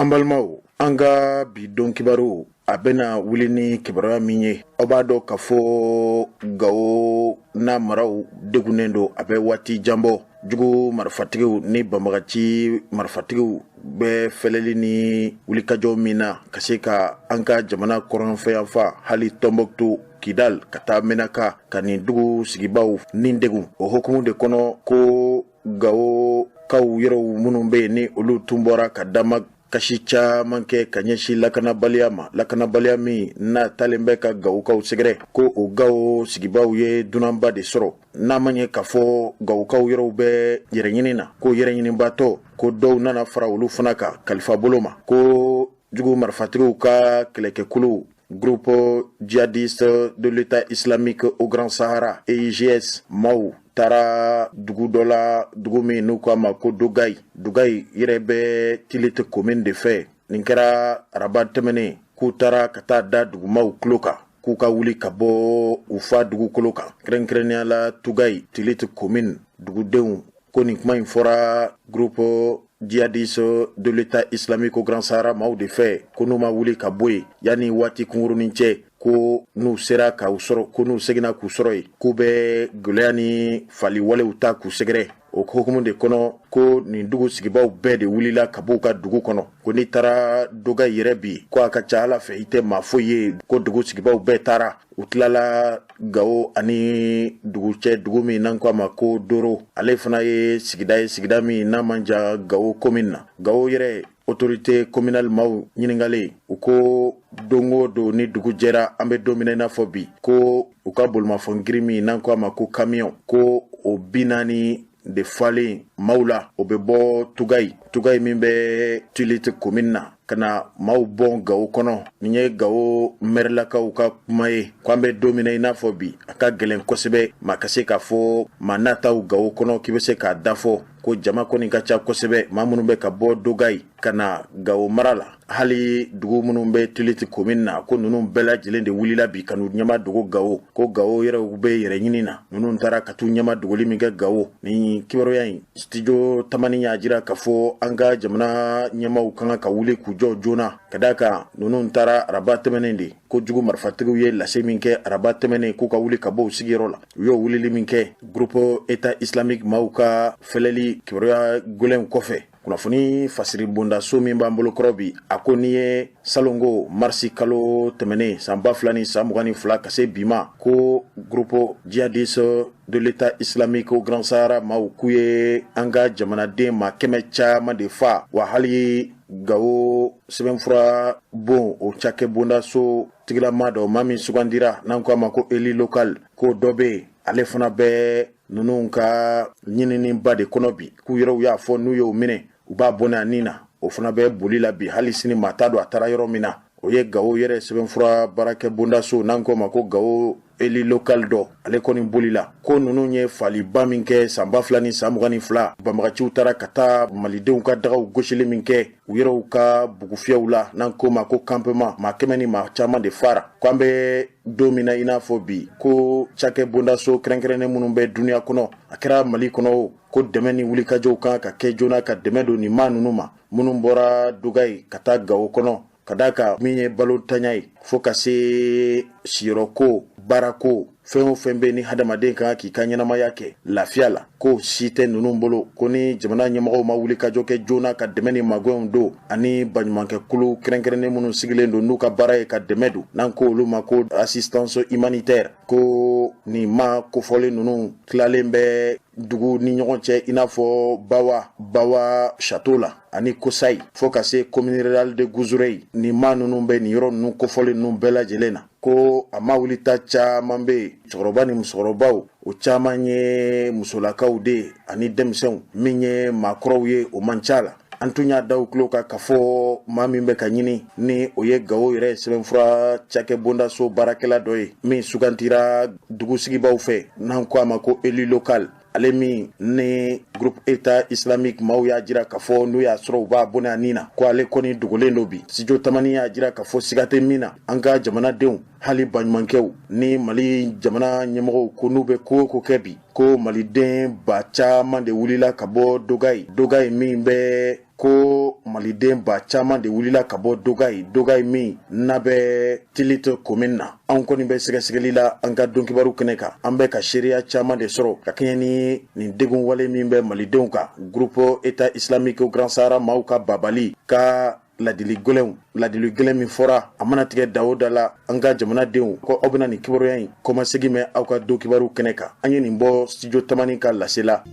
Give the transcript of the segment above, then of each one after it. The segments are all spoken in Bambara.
An balimaw, an ka bi don kibaru a bɛna wuli ni kibaruya min ye, aw b'a dɔn k'a fɔ Gawo n'a maraw degunnen don a bɛ waati jan bɔ. Jugu marifatigiw ni banbagaci marifatigiw bɛ fɛlɛli ni wulikajɔ min na ka se ka an ka jamana kɔrɔnfɛyanfan, hali Tɔnbɔkutu, Kidal ka taa Menaka, ka nin dugu sigibaw ni degun. O hukumu de kɔnɔ ko Gawo kaw yɛrɛw minnu bɛ yen, ni olu tun bɔra ka dama kasi caman kɛ ka ɲɛsin lakanabaliya ma, lakanabaliya min n'a talen bɛ ka Gawokaw sɛgɛrɛ, ko o Gawo sigibaw ye dunanba de sɔrɔ. N'a ma ɲɛ k'a fɔ Gawokaw yɛrɛw bɛ yɛrɛɲini na, ko yɛrɛɲinibatɔ ko dɔw nana fara olu fana kan kalifa bolo ma, ko jugu marifatigiw ka kɛlɛkɛkulu Groupe djihadiste de l'État islamique au Grand Sahara, EIGS maaw taara dugu dɔ la, dugu min n'u k'a ma ko Dogayi. Dogayi yɛrɛ bɛ Tilete commune de fɛ. Nin kɛra araba tɛmɛnen, k'u taara ka taa da dugumaw tulo kan k'u ka wuli ka bɔ u fa dugukolo kan, kɛrɛnkɛrɛnnenya la Tugayi, Tilete commune dugudenw. Ko nin kuma in fɔra Groupe djihadiste de l'État islamique au Grand Sahara maaw de fɛ, ko n'u ma wuli ka bɔ yen yanni waati kunkurunin cɛ, ko n'u sera k'u sɔrɔ, ko n'u seginna k'u sɔrɔ yen, k'u bɛ gɛlɛya ni fali walew ta k'u sɛgɛrɛ. O hukumu de kɔnɔ ko nin dugu sigibaw bɛɛ de wulila ka b'u ka dugu kɔnɔ. Ko n'i taara Dogayi yɛrɛ bi, ko a ka ca Ala fɛ i tɛ maa foyi ye, ko dugu sigibaw bɛɛ taara. U tilala Gawo ani dugu cɛ, dugu min n'an ko a ma ko Doro, ale fana ye sigida ye, sigida min n'a man jan Gawo commune na. Gawo yɛrɛ autorité communale maaw ɲininkalen, u ko don o don ni dugu jɛra, an bɛ don min na i n'a fɔ bi, ko u ka bolimafɛn girin min n'an ko a ma ko camion, ko o 40 de falen maaw la, o bɛ bɔ Tugayi, Tugayi min bɛ Tilete commune na, ka na maaw bɔn Gawo kɔnɔ. Nin ye Gawo mɛrilakaw ka kuma ye, ko an bɛ don min na i n'a fɔ bi, a ka gɛlɛn kosɛbɛ maa ka se k'a fɔ maa nataw Gawo kɔnɔ k'i bɛ se k'a dafɔ, ko jama kɔni ka ca kosɛbɛ, maa minnu bɛ ka bɔ Dogayi ka na Gawo mara la, hali dugu minnu bɛ Tilete commune na, ko ninnu bɛɛ lajɛlen de wulila bi ka n'u ɲɛma dogo Gawo, ko Gawo yɛrɛw bɛ yɛrɛ ɲini na. Ninnu taara ka t'u ɲɛma dogoli min kɛ Gawo, nin kibaruya in, Studio Tamani y'a jira k'a fɔ an ka jamana ɲɛmaaw ka kan ka wuli k'u jɔ joona, ka d'a kan ninnu taara araba tɛmɛnen de, ko jugu marifatigiw ye lase min kɛ araba tɛmɛnen k'u ka wuli ka bɔ u sigiyɔrɔ la. U y'o wulili min kɛ, Groupe État islamique maaw ka fɛlɛli kibaruya gɛlɛnw kɔfɛ, kunnafoni fasiri bondaso min b'an bolo kɔrɔ bi, a ko n'i ye salongo marisi kalo tɛmɛnen san 2022 ka se bi ma, ko Groupe djihadiste de l'État islamique au Grand Sahara maaw k'u ye an ka jamanaden maa 100 caman de fa. Wa hali Gawo sɛbɛnfura bon o cakɛ bondaso tigilama dɔ, maa min sugandira n'an ko a ma ko élu local, ko dɔ bɛ yen, ale fana bɛ ninnu ka ɲininiba de kɔnɔ bi, k'u yɛrɛw y'a fɔ n'u y'o minɛ, u b'a bɔnɛ a nin na. O fana bɛ boli la bi, hali sini maa t'a dɔn a taara yɔrɔ min na. O ye Gawo yɛrɛ sɛbɛnfura baarakɛ bondaso n'an ko ma ko Gawo élu local dɔ, ale kɔni bolila. Ko ninnu ye faliba min kɛ san 2022, banbagaciw taara ka taa malidenw ka dagaw gosili min kɛ u yɛrɛw ka bugufiyɛw la n'an ko ma ko campement, maa 100 ni maa caman de fara. Ko an bɛ don min na i n'a fɔ bi, ko cakɛ bondaso kɛrɛnkɛrɛnnen minnu bɛ duniya kɔnɔ, a kɛra Mali kɔnɔ o, ko dɛmɛ ni wulikajɔw kan ka kɛ joona ka dɛmɛ don nin maa ninnu ma minnu bɔra Dogayi ka taa Gawo kɔnɔ, ka d'a kan min ye balotanya ye fo ka se siyɔrɔko, baarako, fɛn o fɛn bɛ ni hadamaden kan k'i ka ɲɛnamaya kɛ lafiya la, ko si tɛ ninnu bolo. Ko ni jamana ɲɛmɔgɔw ma wuli ka jɔ kɛ joona ka dɛmɛ ni magɛnw don, ani baɲumankɛkulu kɛrɛnkɛrɛnnen minnu sigilen don n'u ka baara ye ka dɛmɛ don, n'an ko olu ma ko assistance humanitaire, ko nin maa kofɔlen ninnu tilalen bɛ dugu ni ɲɔgɔn cɛ, i n'a fɔ Bawa, Bawa Château la ani Kosayi, fo ka se commune rurale de Gouzourey. Nin maa ninnu bɛ nin yɔrɔ ninnu kofɔlen ninnu bɛɛ lajɛlen na, ko a ma wulita caman bɛ yen, cɛkɔrɔba ni musokɔrɔbaw, o caman ye musolakaw de ye ani denmisɛnw, min ye maakɔrɔw ye o man ca la. An tun y'a da u tulo kan k'a fɔ maa min bɛ ka ɲini, ni o ye Gawo yɛrɛ sɛbɛnfura cakɛ bondaso baarakɛla dɔ ye min sugantira dugu sigibaw fɛ n'an ko a ma ko élu local, ale min ni Groupe État islamique maaw y'a jira k'a fɔ n'u y'a sɔrɔ u b'a bɔnɛ a nin na, ko ale kɔni dogolen don bi. Studio Tamani y'a jira k'a fɔ siga tɛ min na, an ka jamanadenw, hali baɲumankɛw ni Mali jamana ɲɛmɔgɔw, ko n'u bɛ ko o ko kɛ bi, ko maliden ba caman de wulila ka bɔ Dogayi, Dogayi min bɛ Ko maliden ba caman de wulila ka bɔ Dogayi, Dogayi min n'a bɛ Tillit commune na. Anw kɔni bɛ sɛgɛsɛgɛli la an ka donkibaru kɛnɛ kan. An bɛ ka seereya caman de sɔrɔ ka kɛɲɛ ni nin degun wale min bɛ malidenw kan, groupe État islamique Grand Sahara maaw ka babali ka ladili gɛlɛnw, ladili gɛlɛn min fɔra a mana tigɛ da o da la an ka jamanadenw ko. Aw bɛna nin kibaruya in kɔmasegin mɛn aw ka donkibaru kɛnɛ kan. An ye nin bɔ studio Tamani ka lase la.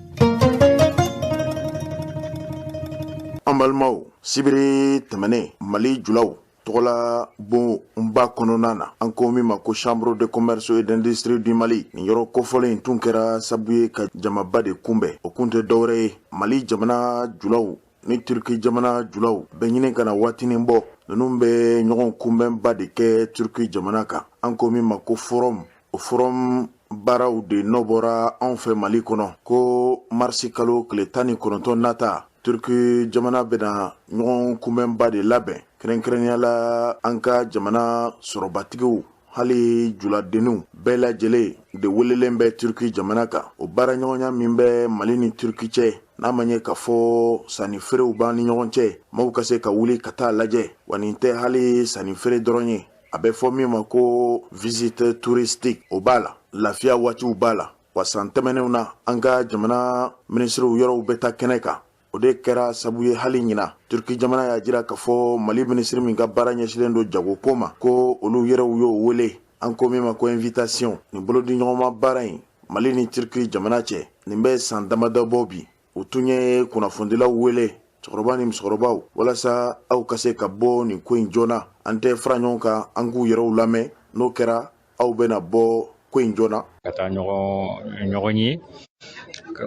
An balimaw, sibiri tɛmɛnen, Mali julaw tɔgɔla bonba kɔnɔna na, an ko min ma ko Chambre de commerce et d'industrie du Mali, nin yɔrɔ kofɔlen in tun kɛra sabu ye ka jamaba de kunbɛn. O kun tɛ dɔwɛrɛ ye, Mali jamana julaw ni Turki jamana julaw bɛ ɲini ka na waatinin bɔ. Ninnu bɛ ɲɔgɔn kunbɛnba de kɛ Turki jamana kan, an ko min ma ko forum. O forum baaraw de nɔ bɔra anw fɛ Mali kɔnɔ ko marisi kalo tile 19 nata, Turki jamana bɛna ɲɔgɔn kunbɛnba de labɛn, kɛrɛnkɛrɛnnenya la an ka jamana sɔrɔbatigiw, hali juladenninw bɛɛ lajɛlen de welelen bɛ Turki jamana kan. O baara ɲɔgɔnya min bɛ Mali ni Turki cɛ, n'a ma ɲɛ k'a fɔ sanni feerew b'an ni ɲɔgɔn cɛ, maaw ka se ka wuli ka taa lajɛ. Wa nin tɛ hali sanni feere dɔrɔn ye, a bɛ fɔ min ma ko visite touristique, o b'a la, lafiya waatiw b'a la. Wa san tɛmɛnenw na, an ka jamana minisiriw yɔrɔw bɛ taa kɛnɛ kan. O de kɛra sabu ye hali ɲina, Turki jamana y'a jira k'a fɔ Mali minisiri min ka baara ɲɛsinnen don jagoko ma, ko olu yɛrɛw y'o wele, an ko min ma ko invitation. Nin bolodi ɲɔgɔnma baara in Mali ni Turki jamana cɛ, nin bɛ san damadɔ bɔ bi. U tun ye kunnafonidilaw wele, cɛkɔrɔba ni musokɔrɔbaw, walasa aw ka se ka bɔ nin ko in joona. An tɛ fara ɲɔgɔn kan, an k'u yɛrɛw lamɛn. N'o kɛra, aw bɛna bɔ ko in joona. Ka taa ɲɔgɔn ye,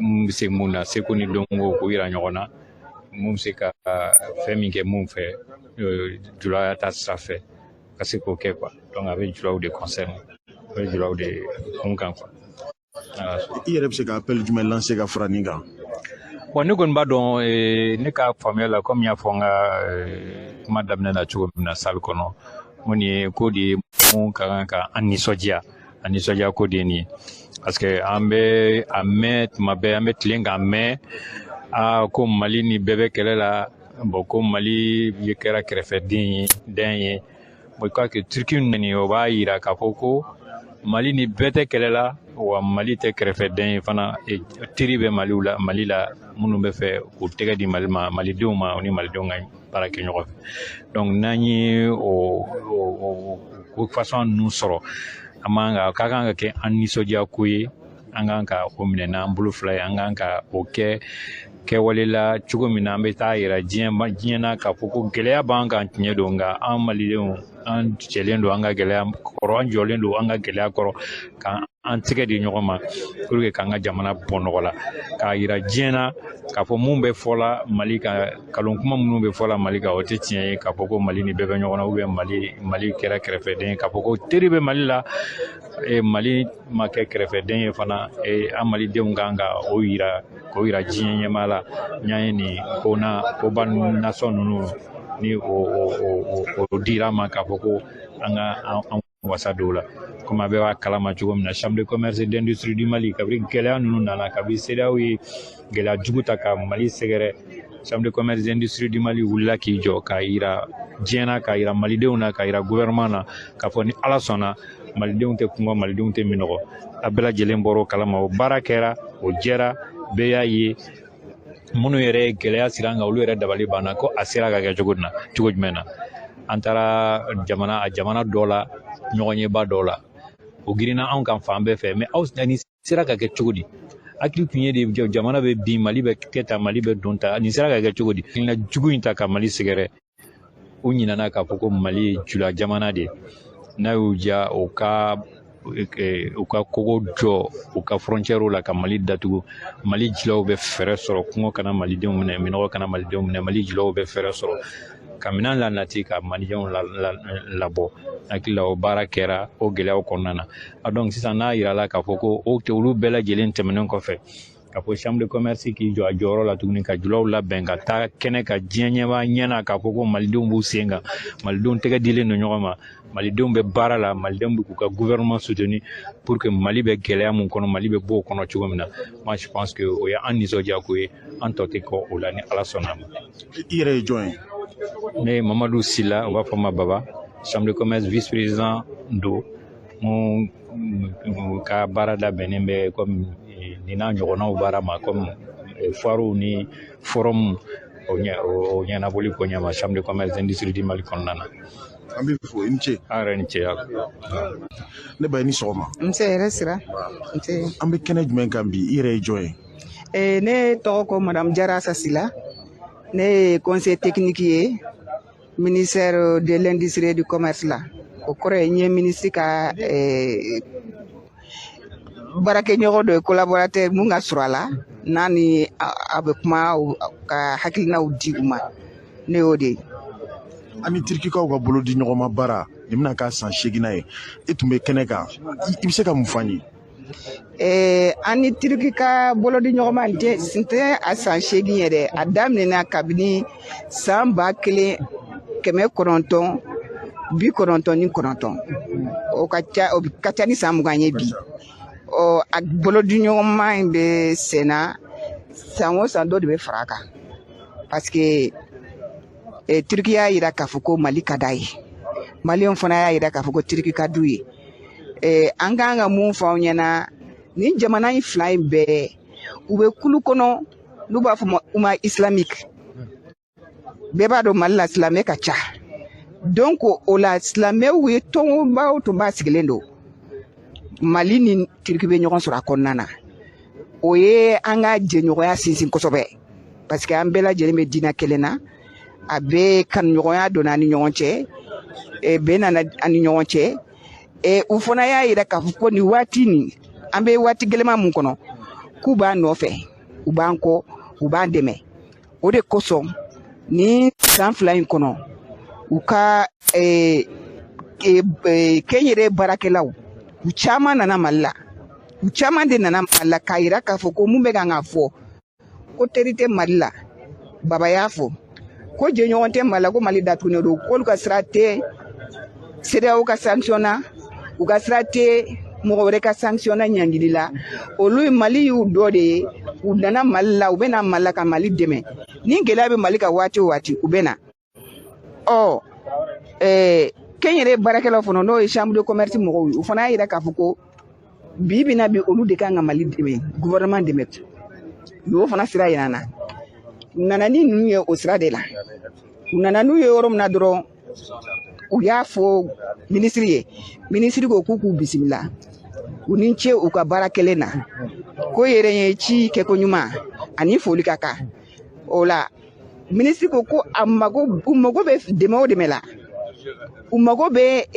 mun bɛ se mun na, seko ni dɔnko k'o yira ɲɔgɔn na, mun bɛ se ka fɛn min kɛ mun fɛ julaya ta sira fɛ, ka se k'o kɛ quoi. Donc a bɛ julaw de concerner, a bɛ julaw de kun kan quoi. I yɛrɛ bɛ se ka appel jumɛn lancer ka fara nin kan? Bon, ne kɔni b'a dɔn, ne ka faamuya la, komi n y'a fɔ n ka kuma daminɛ na cogo min na salle kɔnɔ, mun ye ko de ye mun ka kan ka an nisɔndiya, a nisɔndiya ko de ye nin ye, parce que an bɛ a mɛn tuma bɛɛ, an bɛ tilen k'a mɛn aa ko Mali ni bɛɛ bɛ kɛlɛ la. Bon, ko Mali ye kɛra kɛrɛfɛden ye, den ye. Bon, je crois que Turki nin, o b'a yira k'a fɔ ko Mali ni bɛɛ tɛ kɛlɛ la, wa Mali tɛ kɛrɛfɛden ye fana. Teri bɛ Maliw la, Mali la, minnu bɛ fɛ k'u tɛgɛ di Mali ma, malidenw ma, o ni malidenw ka baara kɛ ɲɔgɔn fɛ. Donc n'an ye o façon ninnu sɔrɔ, an man ka ka kan ka kɛ an nisɔndiya ko ye. An kan ka o minɛ n'an bolo fila ye, an kan ka o kɛ kɛwale la cogo min na an bɛ taa yira diɲɛ na k'a fɔ ko gɛlɛya b'an kan. Tiɲɛ don, nka an malidenw, an cɛlen don an ka gɛlɛya kɔrɔ, an jɔlen don an ka gɛlɛya kɔrɔ, k'an an tɛgɛ di ɲɔgɔn ma pour que k'an ka jamana bɔ nɔgɔ la, k'a yira diɲɛ na k'a fɔ mun bɛ fɔla Mali kan, kalon kuma minnu bɛ fɔla Mali kan, o tɛ tiɲɛ ye, k'a fɔ ko Mali ni bɛɛ bɛ ɲɔgɔn na, ou bien Mali kɛra kɛrɛfɛden ye, k'a fɔ ko teri bɛ Mali la, Mali ma kɛ kɛrɛfɛden ye fana. An malidenw kan ka o yira, k'o yira diɲɛ ɲɛmaa la. N'an ye nin ko na koba nasɔn ninnu ni o dira ma k'a fɔ ko an ka an wasa don o la, komi a bɛɛ b'a kalama cogo min na, Chambre de commerce et d'industrie du Mali, kabini gɛlɛya ninnu nana, kabini CEDEAO ye gɛlɛya jugu ta ka Mali sɛgɛrɛ, Chambre de commerce et d'industrie du Mali wulila k'i jɔ k'a yira diɲɛ na, k'a yira malidenw na, k'a yira gouvernement na k'a fɔ ni Ala sɔnna, malidenw tɛ kɔngɔ, malidenw tɛ minɔgɔ. A bɛɛ lajɛlen bɔra o kalama. O baara kɛra, o jɛra, bɛɛ y'a ye. Minnu yɛrɛ ye gɛlɛya sira an kan, olu yɛrɛ dabali banna ko a sera ka kɛ cogo na, cogo jumɛn na. An taara jamana a jamana dɔ la, ɲɔgɔnyeba dɔ la, o girinna anw kan fan bɛɛ fɛ. Mais aw nin sera ka kɛ cogo di? Hakili tun ye de jamana bɛ bin, Mali bɛ kɛ tan, Mali bɛ don ta, nin sera ka kɛ cogo di? Hakilina jugu in ta ka Mali sɛgɛrɛ, u ɲinɛna k'a fɔ ko Mali ye jula jamana de ye. N'a y'u diya, u ka kogo jɔ u ka frontière la ka Mali datugu, Mali jilaw bɛ fɛɛrɛ sɔrɔ kɔngɔ kana malidenw minɛ, minɔgɔ kana malidenw minɛ. Mali jilaw bɛ fɛɛrɛ sɔrɔ ka minɛn lanati ka malidenw labɔ. Hakili la, o baara kɛra o gɛlɛyaw kɔnɔna na. A donc sisan n'a yirala k'a fɔ ko o olu bɛɛ lajɛlen tɛmɛnen kɔfɛ, k'a fɔ ko K'a fɔ chambre de commerce k'i jɔ a jɔyɔrɔ la tuguni, ka julaw labɛn ka taa kɛnɛ ka diɲɛ ɲɛbaa ɲɛna, k'a fɔ ko malidenw b'u sen kan, malidenw tɛgɛ dilen don ɲɔgɔn ma, malidenw bɛ baara la, malidenw bɛ k'u ka gouvernement soutenir pour que Mali bɛ gɛlɛya mun kɔnɔ, Mali bɛ bɔ o kɔnɔ cogo min na. Moi, je pense que o ye an nisɔndiya ko ye, an tɔ tɛ kɔ o la ni Ala sɔnna a ma. I yɛrɛ ye jɔn ye? Ne ye Mamadu Sila, u b'a fɔ ma Baba, chambre de commerce vice président don, mun ka baara labɛnnen bɛ comme nin n'a ɲɔgɔnnaw baara ma, comme foirew ni forum o ɲɛnabɔli ko ɲɛma chambre de commerce d'industrie du Mali kɔnɔna na. An b'i fo, i ni ce. An yɛrɛ ni ce. Ne ba, i ni sɔgɔma. Nse, hɛrɛ sira, nse. An bɛ kɛnɛ jumɛn kan bi? I yɛrɛ ye jɔn ye? Ne tɔgɔ ko madame Jara Sasila. Ne ye conseiller technique ye ministère de l'Industrie et du Commerce la. O kɔrɔ ye n ye ministre ka baarakɛɲɔgɔn dɔ ye, collaborateur mun ka sɔrɔ a la, n'a ni a bɛ kuma ka hakilinaw di u ma. Ne y'o de ye. An ni Tirikikaw ka bolo di ɲɔgɔn ma baara nin bɛna k'a san 8nan ye. E tun bɛ kɛnɛ kan, i bɛ se ka mun fɔ an ye? An ni Tiriki ka bolo di ɲɔgɔn ma, nin tɛ a san 8 ye dɛ. A daminɛna kabini san 1999. O ka ca, o ka ca ni san 20 ye bi. Ɔ, a bolo di ɲɔgɔn ma in bɛ sen na, san o san dɔ de bɛ fara a kan, parce que Turki y'a yira k'a fɔ ko Mali ka d'a ye, Maliyɛnw fana y'a yira k'a fɔ ko Turki ka d'u ye. An kan ka mun fɔ aw ɲɛna, nin jamana in fila in bɛɛ, u bɛ kulu kɔnɔ n'u b'a fɔ ma Umma islamique. Bɛɛ b'a dɔn Mali la silamɛ ka ca. Donc o la, silamɛw ye tɔnba o tɔnba sigilen don, Mali ni Turki bɛ ɲɔgɔn sɔrɔ a kɔnɔna na. O ye an ka jɛɲɔgɔnya sinsin kosɛbɛ, parce que an bɛɛ lajɛlen bɛ diinɛ kelen na. A bɛ kanuɲɔgɔnya donna an ni ɲɔgɔn cɛ, bɛn nana an ni ɲɔgɔn cɛ. U fana y'a yira k'a fɔ ko nin waati nin, an bɛ waati gɛlɛman mun kɔnɔ, k'u b'an nɔfɛ, u b'an kɔ, u b'an dɛmɛ. O de kosɔn ni san 2 in kɔnɔ, u ka kɛnyɛrɛ baarakɛlaw, u caman nana Mali la. U caman de nana Mali la k'a yira k'a fɔ ko mun bɛ kan ka fɔ ko teri tɛ Mali la, Baba y'a fɔ ko jɛɲɔgɔn tɛ Mali la, ko Mali datugunen don, k'olu ka sira tɛ CEDEAO ka sanction na, u ka sira tɛ mɔgɔ wɛrɛ ka sanction na ɲangili la. Olu, Mali y'u dɔ de ye. U nana Mali la, u bɛ na Mali la ka Mali dɛmɛ. Ni gɛlɛya bɛ Mali kan waati o waati, u bɛ na. Ɔ, kɛnyɛrɛ baarakɛlaw fana, n'o ye chambre de commerce mɔgɔw ye, u fana y'a yira k'a fɔ ko bi bi na bi, olu de kan ka Mali dɛmɛ, gouvernement dɛmɛ. U y'o fana sira yira an na. U nana ni ninnu ye o sira de la. U nana n'u ye yɔrɔ min na dɔrɔn, u y'a fɔ minisiri ye. Minisiri ko k'u k'u bisimila, u ni ce u ka baara kelen na, ko yɛrɛ ye ci kɛko ɲuman ani foli ka kan o la. Minisiri ko ko a mago, u mago bɛ dɛmɛ o dɛmɛ la, u mago bɛ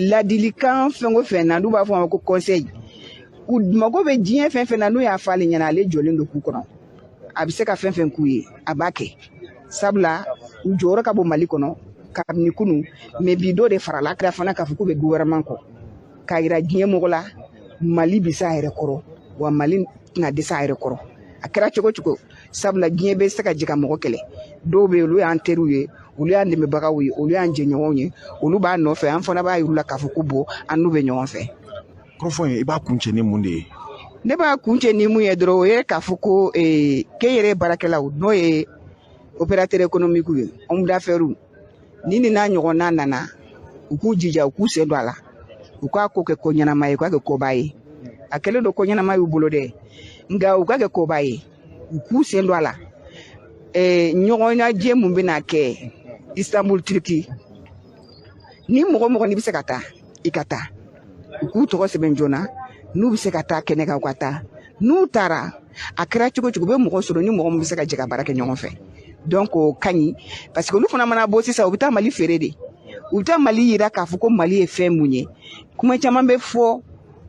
ladilikan fɛn o fɛn na, n'u b'a fɔ a ma ko conseil, u mago bɛ diɲɛ fɛn fɛn na, n'u y'a fɔ ale ɲɛna, ale jɔlen don k'u kɔnɔ, a bɛ se ka fɛn fɛn k'u ye, a b'a kɛ, sabula u jɔyɔrɔ ka bon Mali kɔnɔ kabini kunun. Mais bi, dɔ de farala kira fana k'a fɔ k'u bɛ gouvernement kɔ, k'a yira diɲɛ mɔgɔ la Mali bɛ se a yɛrɛ kɔrɔ, wa Mali tɛna dɛsɛ a yɛrɛ kɔrɔ, a kɛra cogo cogo, sabula diɲɛ bɛ se ka jɛ ka mɔgɔ kɛlɛ. Dɔw bɛ yen, olu y'an teriw ye, olu y'an dɛmɛbagaw ye, olu y'an jɛɲɔgɔnw ye, olu b'an nɔfɛ. An fana b'a yir'u la k'a fɔ ko bon, an n'u bɛ ɲɔgɔn fɛ. Kɔrɔfɔ in, i b'a kuncɛ ni mun de ye? Ne b'a kuncɛ ni mun ye dɔrɔn, o ye k'a fɔ ko kɛnyɛrɛ baarakɛlaw, n'o ye opérateur économique ye, homme d'affaires, ni nin n'a ɲɔgɔnna nana, u k'u jija, u k'u sen don a la, u k'a ko kɛ ko ɲɛnama ye, u k'a kɛ koba ye. A kɛlen don ko ɲɛnama y'u bolo dɛ, nka u k'a kɛ koba ye, u k'u sen don a la. Ɲɔgɔnnajɛ mun bɛna kɛ Istanbul, Turki, ni mɔgɔ mɔgɔ n'i bɛ se ka taa, i ka taa. U k'u tɔgɔ sɛbɛn joona. N'u bɛ se ka taa kɛnɛ kan, u ka taa. N'u taara, a kɛra cogo cogo, u bɛ mɔgɔ sɔrɔ ni mɔgɔ min bɛ se ka jɛ ka baara kɛ ɲɔgɔn fɛ. Donc o ka ɲi, parce que olu fana mana bɔ sisan, u bɛ taa Mali feere de, u bɛ taa Mali yira k'a fɔ ko Mali ye fɛn mun ye. Kuma caman bɛ fɔ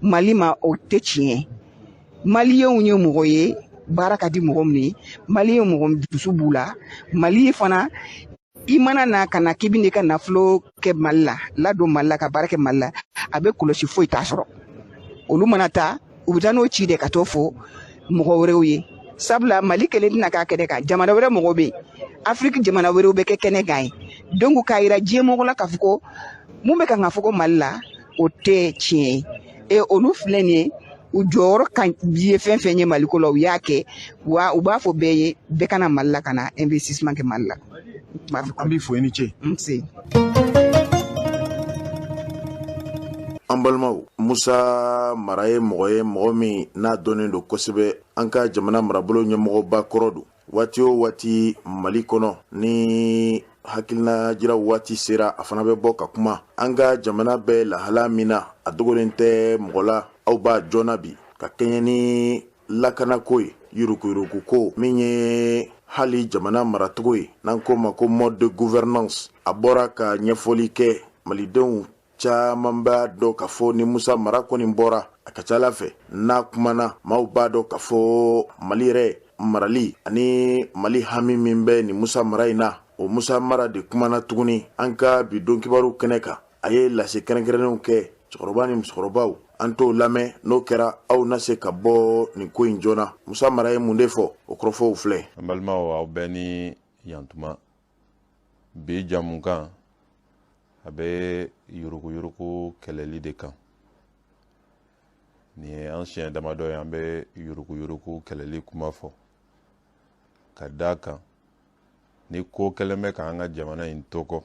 Mali ma, o tɛ tiɲɛ ye. Maliyɛnw ye mɔgɔ ye, baara ka di mɔgɔ min ye, maliyɛn mɔgɔ dusu b'u la. Mali fana, i mana na ka na k'i bɛ n'i ka nafolo kɛ Mali la, ladon Mali la, ka baara kɛ Mali la, a bɛ kɔlɔsi, foyi t'a sɔrɔ. Olu mana taa, u bɛ taa n'o ci de ka t'o fɔ. mɔgɔ wɛrɛw ye, sabula Mali kelen tɛna k'a kɛnɛ kan, jamana wɛrɛ mɔgɔw bɛ yen, Afiriki jamana wɛrɛw bɛ kɛ kɛnɛ kan ye. Donc k'a yira diɲɛ mɔgɔ la k'a fɔ ko mun bɛ kan ka fɔ ko Mali la, o tɛ tiɲɛ ye. E olu filɛ nin ye, u jɔyɔrɔ ka ye fɛn fɛn ye Maliko la, u y'a kɛ. Wa u b'a fɔ bɛɛ ye, bɛɛ ka na Mali la, ka na investissement kɛ Mali la. An b'i fo, i ni ce. Nse. An balimaw, Musa Mara ye mɔgɔ ye, mɔgɔ min n'a dɔnnen don kosɛbɛ. An ka jamana marabolo ɲɛmɔgɔba kɔrɔ don. Waati o waati Mali kɔnɔ, ni hakilina jira waati sera, a fana bɛ bɔ ka kuma. An ka jamana bɛ lahala min na, a dogolen tɛ mɔgɔ la, aw b'a jɔna bi ka kɛɲɛ ni lakanako ye, yuruguyurugu ko min ye, hali jamana maracogo ye, n'an k'o ma ko mode de gouvernance. A bɔra ka ɲɛfɔli kɛ. Malidenw caman b'a dɔn k'a fɔ ni Musa Mara kɔni bɔra, a ka ca ala fɛ, n'a kumana, maaw b'a dɔn k'a fɔ Mali yɛrɛ marali ani Mali hami min bɛ ni Musa Mara in na, o Musa Mara de kumana tuguni an ka bi don kibaru kɛnɛ kan. A ye lase kɛrɛnkɛrɛnnenw kɛ cɛkɔrɔba ni musokɔrɔbaw. An t'o lamɛn, n'o kɛra aw na se ka bɔ nin ko in joona. Musa Mara ye mun de fɔ? O kɔrɔfɔw filɛ. An balimaw, aw bɛɛ ni yantuma. Bi jamukan a bɛ yuruguyurugu kɛlɛli de kan. Nin ye an siɲɛ damadɔ ye an bɛ yuruguyurugu kɛlɛli kuma fɔ, ka d'a kan ni ko kɛlen bɛ k'an ka jamana in to kɔ,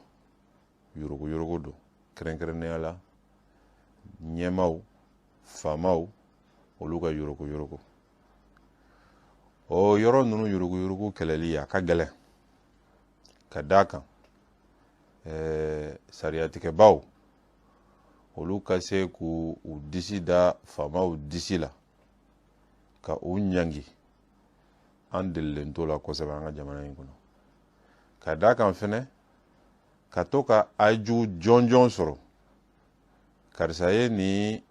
yuruguyurugu don, kɛrɛnkɛrɛnnenya la ɲɛmaaw, faamaw, olu ka yuruguyurugu. O yɔrɔ ninnu yuruguyurugu kɛlɛli a ka gɛlɛn, ka d'a kan sariyatigɛbaw, olu ka se k'u disi da faamaw disi la ka u ɲangi, an delilen t'o la kosɛbɛ an ka jamana in kɔnɔ. Ka d'a kan fɛnɛ, ka to ka aju jɔnjɔn sɔrɔ, karisa ye nin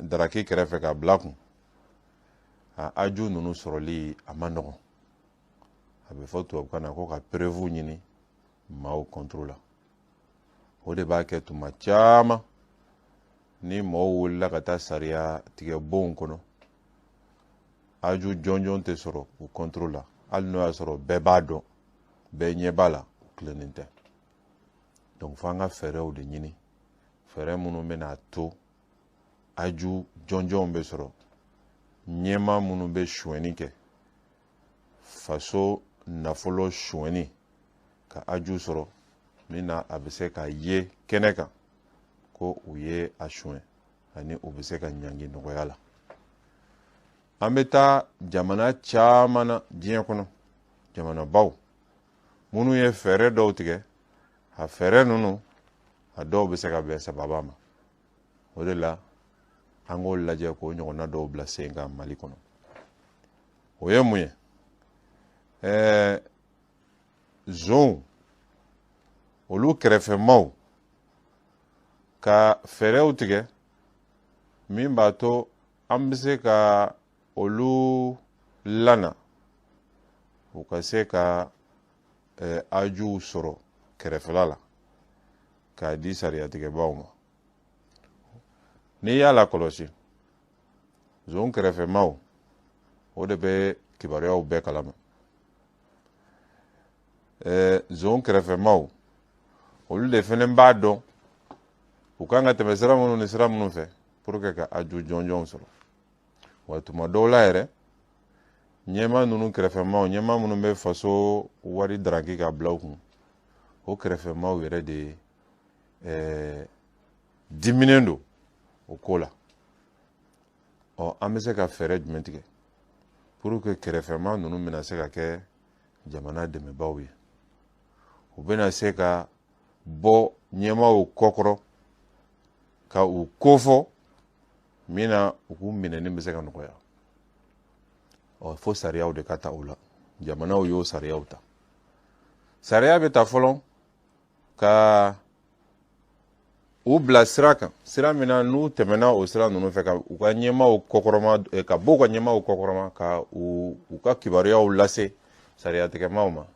daraki kɛrɛfɛ ka bila kun, a aju ninnu sɔrɔli a ma nɔgɔn. A bɛ fɔ tubabukan na ko ka preuve ɲini maaw contre la. O de b'a kɛ tuma caman ni mɔgɔw wulila ka taa sariya tigɛ bonw kɔnɔ, aju jɔnjɔn tɛ sɔrɔ u contre la, hali n'o y'a sɔrɔ bɛɛ b'a dɔn, bɛɛ ɲɛ b'a la, u tilennen tɛ. Donc f'an ka fɛɛrɛw de ɲini, fɛɛrɛ minnu bɛna to aju jɔnjɔnw bɛ sɔrɔ ɲɛmaa minnu bɛ sonyɛni kɛ, faso nafolo sonyɛni, ka aju sɔrɔ min na a bɛ se ka ye kɛnɛ kan ko u ye a sonyɛ, ani u bɛ se ka ɲangi nɔgɔya la. An bɛ taa jamana caman na diɲɛ kɔnɔ, jamanabaw minnu ye fɛɛrɛ dɔw tigɛ, a fɛɛrɛ ninnu a dɔw bɛ se ka bɛn sababa ma. O de la an k'o lajɛ k'o ɲɔgɔnna dɔw bila sen kan Mali kɔnɔ. O ye mun ye? Zonw, olu kɛrɛfɛmaw ka fɛɛrɛw tigɛ min b'a to an bɛ se ka olu lana, u ka se ka ajuw sɔrɔ kɛrɛfɛla la k'a di sariyatigɛbaw ma. N'i y'a lakɔlɔsi, zon kɛrɛfɛmaw, o de bɛ kibaruyaw bɛɛ kalama. Zon kɛrɛfɛmaw, olu de fɛnɛ b'a dɔn u kan ka tɛmɛ sira minnu ni sira minnu fɛ pour que ka aju jɔnjɔnw sɔrɔ. Wa tuma dɔw la yɛrɛ, ɲɛmaa ninnu kɛrɛfɛmaw, ɲɛmaa minnu bɛ faso wari daranki ka bila u kun, o kɛrɛfɛmaw yɛrɛ de diminen don o ko la. Ɔ, an bɛ se ka fɛɛrɛ jumɛn tigɛ pour que kɛrɛfɛmaa ninnu bɛna se ka kɛ jamana dɛmɛbaaw ye, u bɛna se ka bɔ ɲɛmaaw kɔkɔrɔ ka u kofɔ min na u k'u minɛni bɛ se ka nɔgɔya? Ɔ, fo sariyaw de ka ta o la. Jamanaw y'o sariyaw ta. Sariya bɛ ta fɔlɔ ka u bila sira kan, sira min na n'u tɛmɛna o sira ninnu fɛ, ka u ka ɲɛmaaw kɔkɔrɔma, ka bɔ u ka ɲɛmaaw kɔkɔrɔma, ka u ka kibaruyaw lase sariyatigɛmaw ma,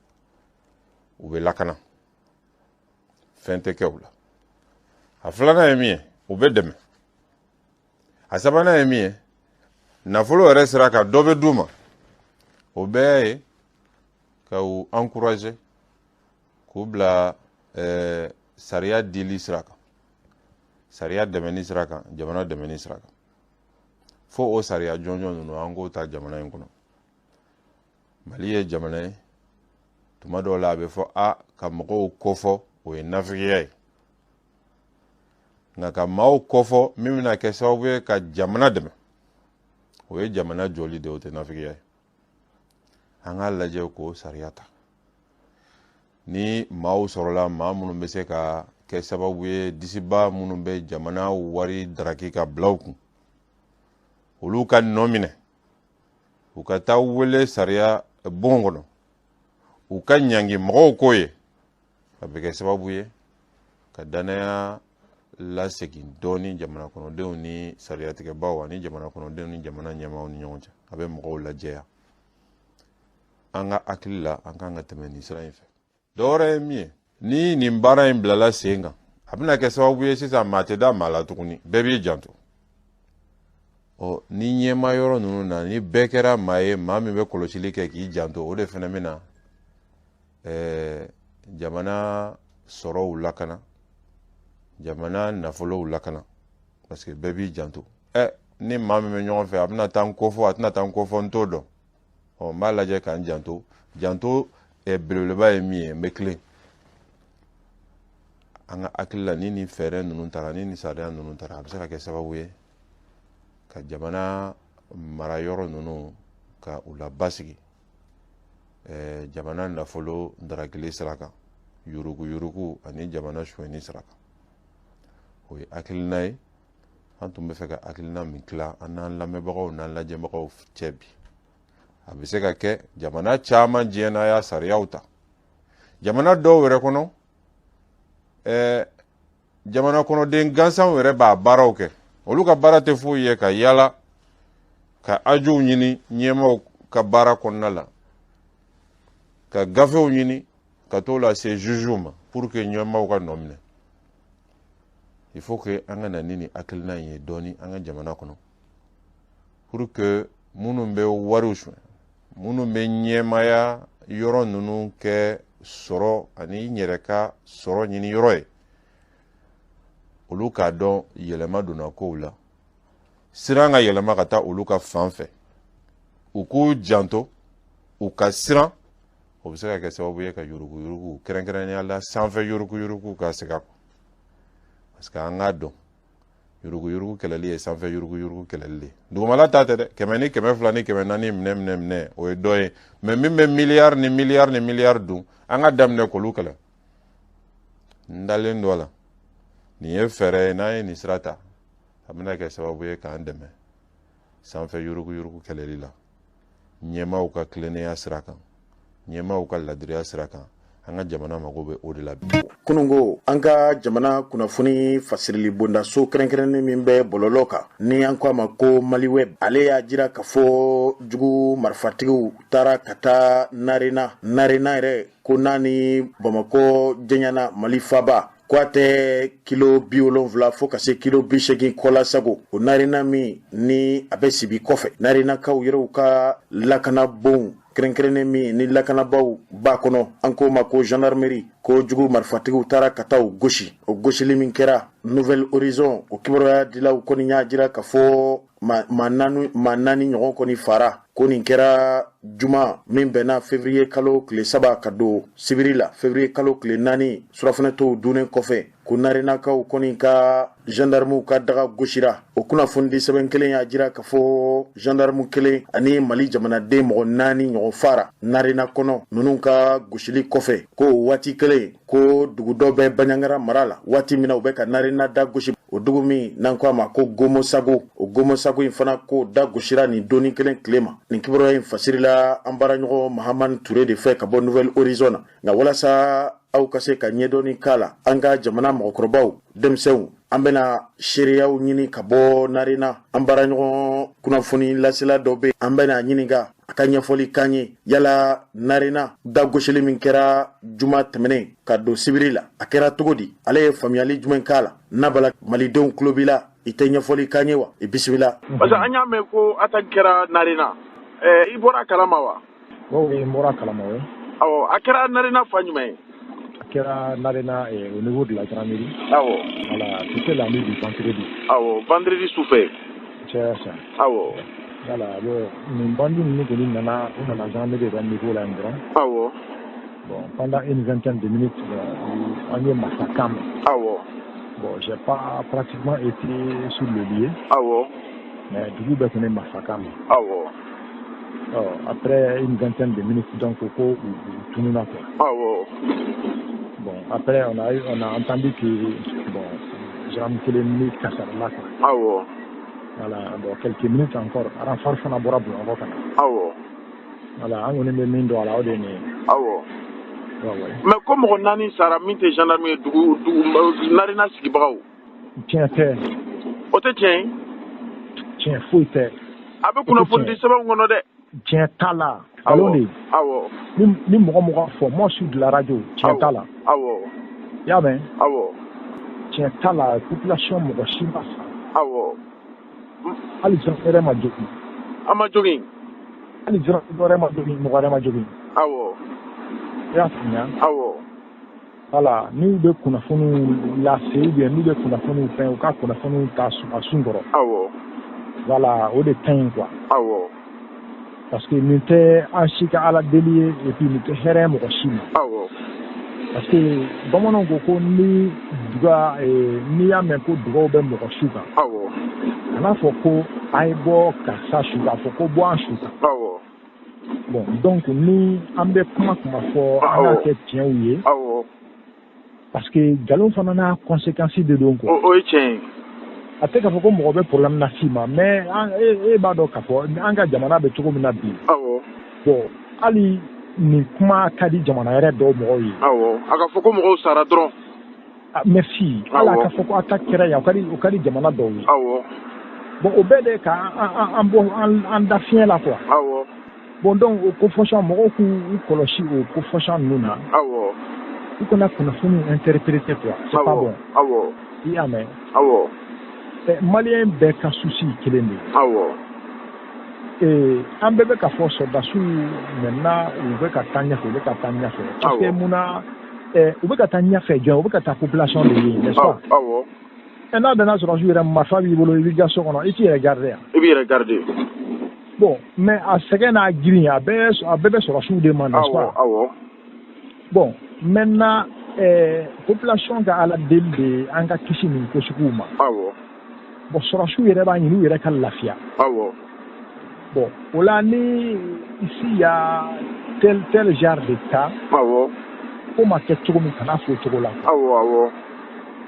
u bɛ lakana, fɛn tɛ kɛ u la. A filanan ye min ye, u bɛ dɛmɛ. A sabanan ye min ye, Nafolo yɛrɛ sira kan, dɔ bɛ d'u ma. O bɛɛ ye ka u encourager, k'u bila sariya dili sira kan, sariya dɛmɛni sira kan, jamana dɛmɛni sira kan. Fo o sariya jɔnjɔn ninnu, an k'o ta jamana in kɔnɔ. Mali ye jamana ye, tuma dɔw la a bɛ fɔ a ka mɔgɔw kofɔ, o ye nafigiya ye. Nka ka maaw kofɔ min bɛna kɛ sababu ye ka jamana dɛmɛ, o ye jamana jɔli de ye, o tɛ nafigiya ye. An k'a lajɛ k'o sariya ta. Ni maaw sɔrɔla, maa minnu bɛ se ka kɛ sababu ye disiba minnu bɛ jamana wari daraki ka bila u kun, olu ka nɔ minɛ, u ka taa wele sariya bon kɔnɔ, u ka ɲangi mɔgɔw k'o ye, a bɛ kɛ sababu ye ka danaya lasegin dɔɔni jamana kɔnɔdenw ni sariyatigɛbaw ani jamana kɔnɔdenw ni jamana ɲɛmaaw ni ɲɔgɔn cɛ. A bɛ mɔgɔw lajɛya. An ka hakili la, an kan ka tɛmɛ nin sira in fɛ. Dɔwɛrɛ ye min ye, ni nin baara in bilala sen kan, a bɛna kɛ sababu ye sisan maa tɛ da maa la tuguni, bɛɛ b'i janto. Ɔ, ni ɲɛma yɔrɔ ninnu na, ni bɛɛ kɛra maa ye, maa min bɛ kɔlɔsili kɛ k'i janto, o de fana bɛna jamana sɔrɔw lakana, jamana nafolow lakana, parce que bɛɛ b'i janto. Ni maa min bɛ ɲɔgɔn fɛ, a bɛna taa n kofɔ, a tɛna taa n kofɔ, n t'o dɔn. Ɔ, n b'a lajɛ ka n janto. Janto belebeleba ye min ye, n bɛ tilen. An ka hakili la, ni nin fɛɛrɛ ninnu tara, ni nin sariya ninnu tara, a bɛ se ka kɛ sababu ye ka jamana mara yɔrɔ ninnu ka u labasigi, jamana nafolo darakili sira kan, yurugu yurugu ani jamana sonyɛni sira kan. O ye hakilina ye an tun bɛ fɛ ka hakilina min tila an n'an lamɛnbagaw n'an lajɛbagaw cɛ bi. A bɛ se ka kɛ jamana caman diɲɛ na y'a sariyaw ta. Jamana dɔw yɛrɛ kɔnɔ, jamana kɔnɔden gansanw yɛrɛ b'a baaraw kɛ. Olu ka baara tɛ foyi ye ka yala ka ajuw ɲini ɲɛmaaw ka baara kɔnɔna la, ka gafew ɲini ka t'o lase jugew ma pour que ɲɛmaaw ka nɔ minɛ. Il faut que an ka na ni nin hakilina in ye dɔɔni an ka jamana kɔnɔ, pour que minnu bɛ wariw suɲɛ, minnu bɛ ɲɛmaaya yɔrɔ ninnu kɛ sɔrɔ ani n yɛrɛ ka sɔrɔ ɲini yɔrɔ ye, olu k'a dɔn yɛlɛma donna kow la, siran ka yɛlɛma ka taa olu ka fan fɛ, u k'u janto, u ka siran. O bɛ se ka kɛ sababu ye ka yuruguyurugu, kɛrɛnkɛrɛnnenya la sanfɛ yuruguyurugu, ka segin a kɔ, parce que an k'a dɔn, yuruguyurugu kɛlɛli ye sanfɛ yuruguyurugu kɛlɛli de ye. Dugumala ta tɛ dɛ. 100 ni 200 ni 400 minɛ minɛ minɛ, o ye dɔ ye, mais min bɛ miliyari ni miliyari ni miliyari dun, an ka daminɛ k'olu kɛlɛ. N dalen don a la, nin ye fɛɛrɛ ye. N'an ye nin sira ta, a bɛna kɛ sababu ye k'an dɛmɛ sanfɛ yuruguyurugu kɛlɛli la, ɲɛmaaw ka tilennenya sira kan, ɲɛmaaw ka ladiriya sira kan. An ka jamana mago bɛ o de la bi. Kunungo, an ka jamana kunnafoni fasirili bondaso kɛrɛnkɛrɛnnen min bɛ bɔlɔlɔ kan, ni an ko a ma ko Maliweb, ale y'a jira k'a fɔ jugu marifatigiw taara ka taa Narena. Narena yɛrɛ, ko n'a ni Bamakɔ janyana, Mali faba, ko a tɛ kilo 70 fo ka se kilo 80 kɔla sago. O Narena min ni a bɛ Sibi kɔfɛ, Narenakaw yɛrɛw ka lakanabon kɛrɛnkɛrɛnnen min ni lakanabaaw b'a kɔnɔ, an k'o ma ko gendarmerie, ko jugu marifatigiw taara ka taa o gosi. O gosili min kɛra, Nouvel Horizon o kibaruya dilaw kɔni y'a jira k'a fɔ maa naani ɲɔgɔn kɔni fara. Ko nin kɛra juma min bɛnna février kalo tile 3 ka don sibiri la, février kalo tile 4, surafanatɔw dunnen kɔfɛ, ko Narenakaw kɔni ka gendarmew ka daga gosira. O kunnafonidi sɛbɛn kelen y'a jira k'a fɔ gendarme kelen ani Mali jamanaden mɔgɔ naani ɲɔgɔn fara Narena kɔnɔ ninnu ka gosili kɔfɛ. Ko o waati kelen, ko dugu dɔ bɛ Baɲangara mara la, waati min na u bɛ ka Narena da gosi, o dugu min n'an ko a ma ko Gomosago, o Gomosago in fana, ko da gosira nin donni kelen tile ma. Nin kibaruya in fasirila an baaraɲɔgɔn Mahamani Ture de fɛ ka bɔ Nouvel Horizon na. Nka walasa aw ka se ka ɲɛdɔnni k'a la, an ka jamana mɔgɔkɔrɔbaw, denmisɛnw, an bɛna seereyaw ɲini ka bɔ Narena. An baaraɲɔgɔn kunnafoni lasela dɔ bɛ, an bɛna ɲininka a ka ɲɛfɔli k'an ye, yala Narena dagosili min kɛra juma tɛmɛnen ka don sibiri la, a kɛra cogo di? Ale ye faamuyali jumɛn k'a la? Nabala malidenw tulo b'i la. I tɛ ɲɛfɔli k'an ye wa? I bisimila. Parce que an y'a mɛn ko attaque kɛra Narena. I bɔra a kalama wa? Oui, n bɔra a kalama, oui. Awɔ, a kɛra Narena fan jumɛn ye? A kɛra Narena au niveau de la gendarmerie. Voilà, c'était la nuit du vendredi. Awɔ, vendredi sufɛ. C'est ça. Voilà, bon, nin bandits ninnu kɔni nana, u nana gendarmerie yɛrɛ niveau la yen dɔrɔn. Bon, pendant une vingtaine de minutes, bon, an ye marifakan mɛn. Bon, j'ai pas pratiquement été sur le lieu. Mais dugu bɛɛ tun ye marifakan mɛn. Ɔ, après une vingtaine de minutes, donc ko u tununna quoi. Bon, après on a entendu que bon, gendarme kelen ni kasarala quoi. Voilà, bon, quelques minutes encore, renfort fana bɔra Bamakɔ ka na. Voilà, an kɔni bɛ min dɔn a la, o de ye nin ye. Ouais, ouais. Mais ko mɔgɔ naani sara min tɛ gendarme ye, dugu Narena sigibagaw. Tiɲɛ tɛ. O tɛ tiɲɛ ye? Tiɲɛ foyi tɛ. A bɛ kunnafoni di sɛbɛnw kɔnɔ dɛ. Tiɲɛ t'a la. Nkalon de. Ni mɔgɔ mɔgɔ fɔ, moi je suis de la radio, tiɲɛ t'a la. I y'a mɛn? Awɔ. Tiɲɛ t'a la, population mɔgɔ si ma sa. Hali gendarme yɛrɛ ma jogin. A ma jogin. Hali gendarme yɛrɛ ma jogin, mɔgɔ wɛrɛ ma jogin. I y'a faamuya? Awɔ. Voilà, n'u bɛ kunnafoniw lase ou bien n'u bɛ kunnafoniw fɛn, u ka kunnafoniw ta a sun kɔrɔ. Voilà, o de ka ɲi quoi. Parce que nin tɛ an si ka Ala deli ye, et puis nin tɛ hɛrɛ ye mɔgɔ si ma. Parce que bamananw ko ko ni duga, n'i y'a mɛn ko dugaw bɛ mɔgɔ su kan. Kana fɔ ko a ye bɔ karisa su kan, a fɔ ko bɔ an su kan. Bon, donc ni an bɛ kuma kuma fɔ, an k'a kɛ tiɲɛw ye. Parce que nkalon fana n'a conséquence de don quoi. O ye tiɲɛ ye. A tɛ k'a fɔ ko mɔgɔ bɛ problème las'i ma, mais an e b'a dɔn k'a fɔ an ka jamana bɛ cogo min na bi. Bon, hali nin kuma ka di jamana yɛrɛ dɔw mɔgɔw ye. Awɔ, a ka fɔ ko mɔgɔw sara dɔrɔn. Ah, merci. Hali a ka fɔ ko attaque kɛra yan, o ka di jamana dɔw ye. Bon, o bɛɛ de ka an bɔ an da fiɲɛ la quoi. Bon, donc o ko fɔsɔn, mɔgɔw k'u kɔlɔsi o ko fɔsɔn ninnu na. U kana kunnafoniw interpréter quoi. C'est pas bon. I y'a mɛn? Awɔ. Maliyɛn bɛɛ ka souci ye kelen de ye. An bɛɛ bɛ ka fɔ sɔrɔdasiw maintenant u bɛ ka taa ɲɛfɛ, u bɛ ka taa ɲɛfɛ. Parce que mun na u bɛ ka taa ɲɛfɛ jɔn, u bɛ ka taa population de ye, n'est-ce pas? Awɔ. N'a bɛnna sɔrɔdasiw yɛrɛ, marifa b'i bolo, i b'i ka so kɔnɔ, i t'i yɛrɛ garder yan. I b'i yɛrɛ garder. Bon, mais a sɛgɛn n'a girin, a bɛɛ bɛ sɔrɔdasiw de ma, n'est-ce pas? Awɔ. Bon, maintenant population ka Ala deli de an ka kisi nin ko suguw ma. Bon, sɔrɔdasiw yɛrɛ b'a ɲini u yɛrɛ ka lafiya. Bon, o la ni ici y a tel tel genre de cas. Ko ma kɛ cogo min, kana fɔ o cogo la. Awɔ awɔ.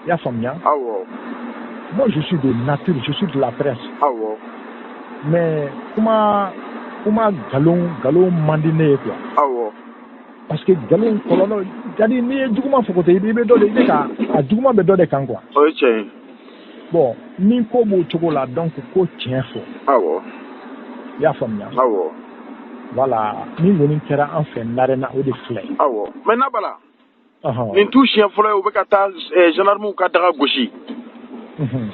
I y'a faamuya? Awɔ. Moi, je suis de nature, je suis de la presse. Mais kuma nkalon man di ne ye quoi. Parce que nkalon kɔlɔlɔ, c'est à dire n'i ye juguman fɔ ko ten, i bɛ dɔ de, i bɛ ka a juguman bɛ dɔ de kan quoi. O ye tiɲɛ ye. Bon, ni ko b'o cogo la, donc ko tiɲɛ fɔ. I y'a faamuya? Awɔ. Voilà, min kɔni kɛra an fɛ Narena, o de filɛ. Awɔ. Mais Nabala, nin t'u siɲɛ fɔlɔ ye u bɛ ka taa gendarmew ka daga gosi.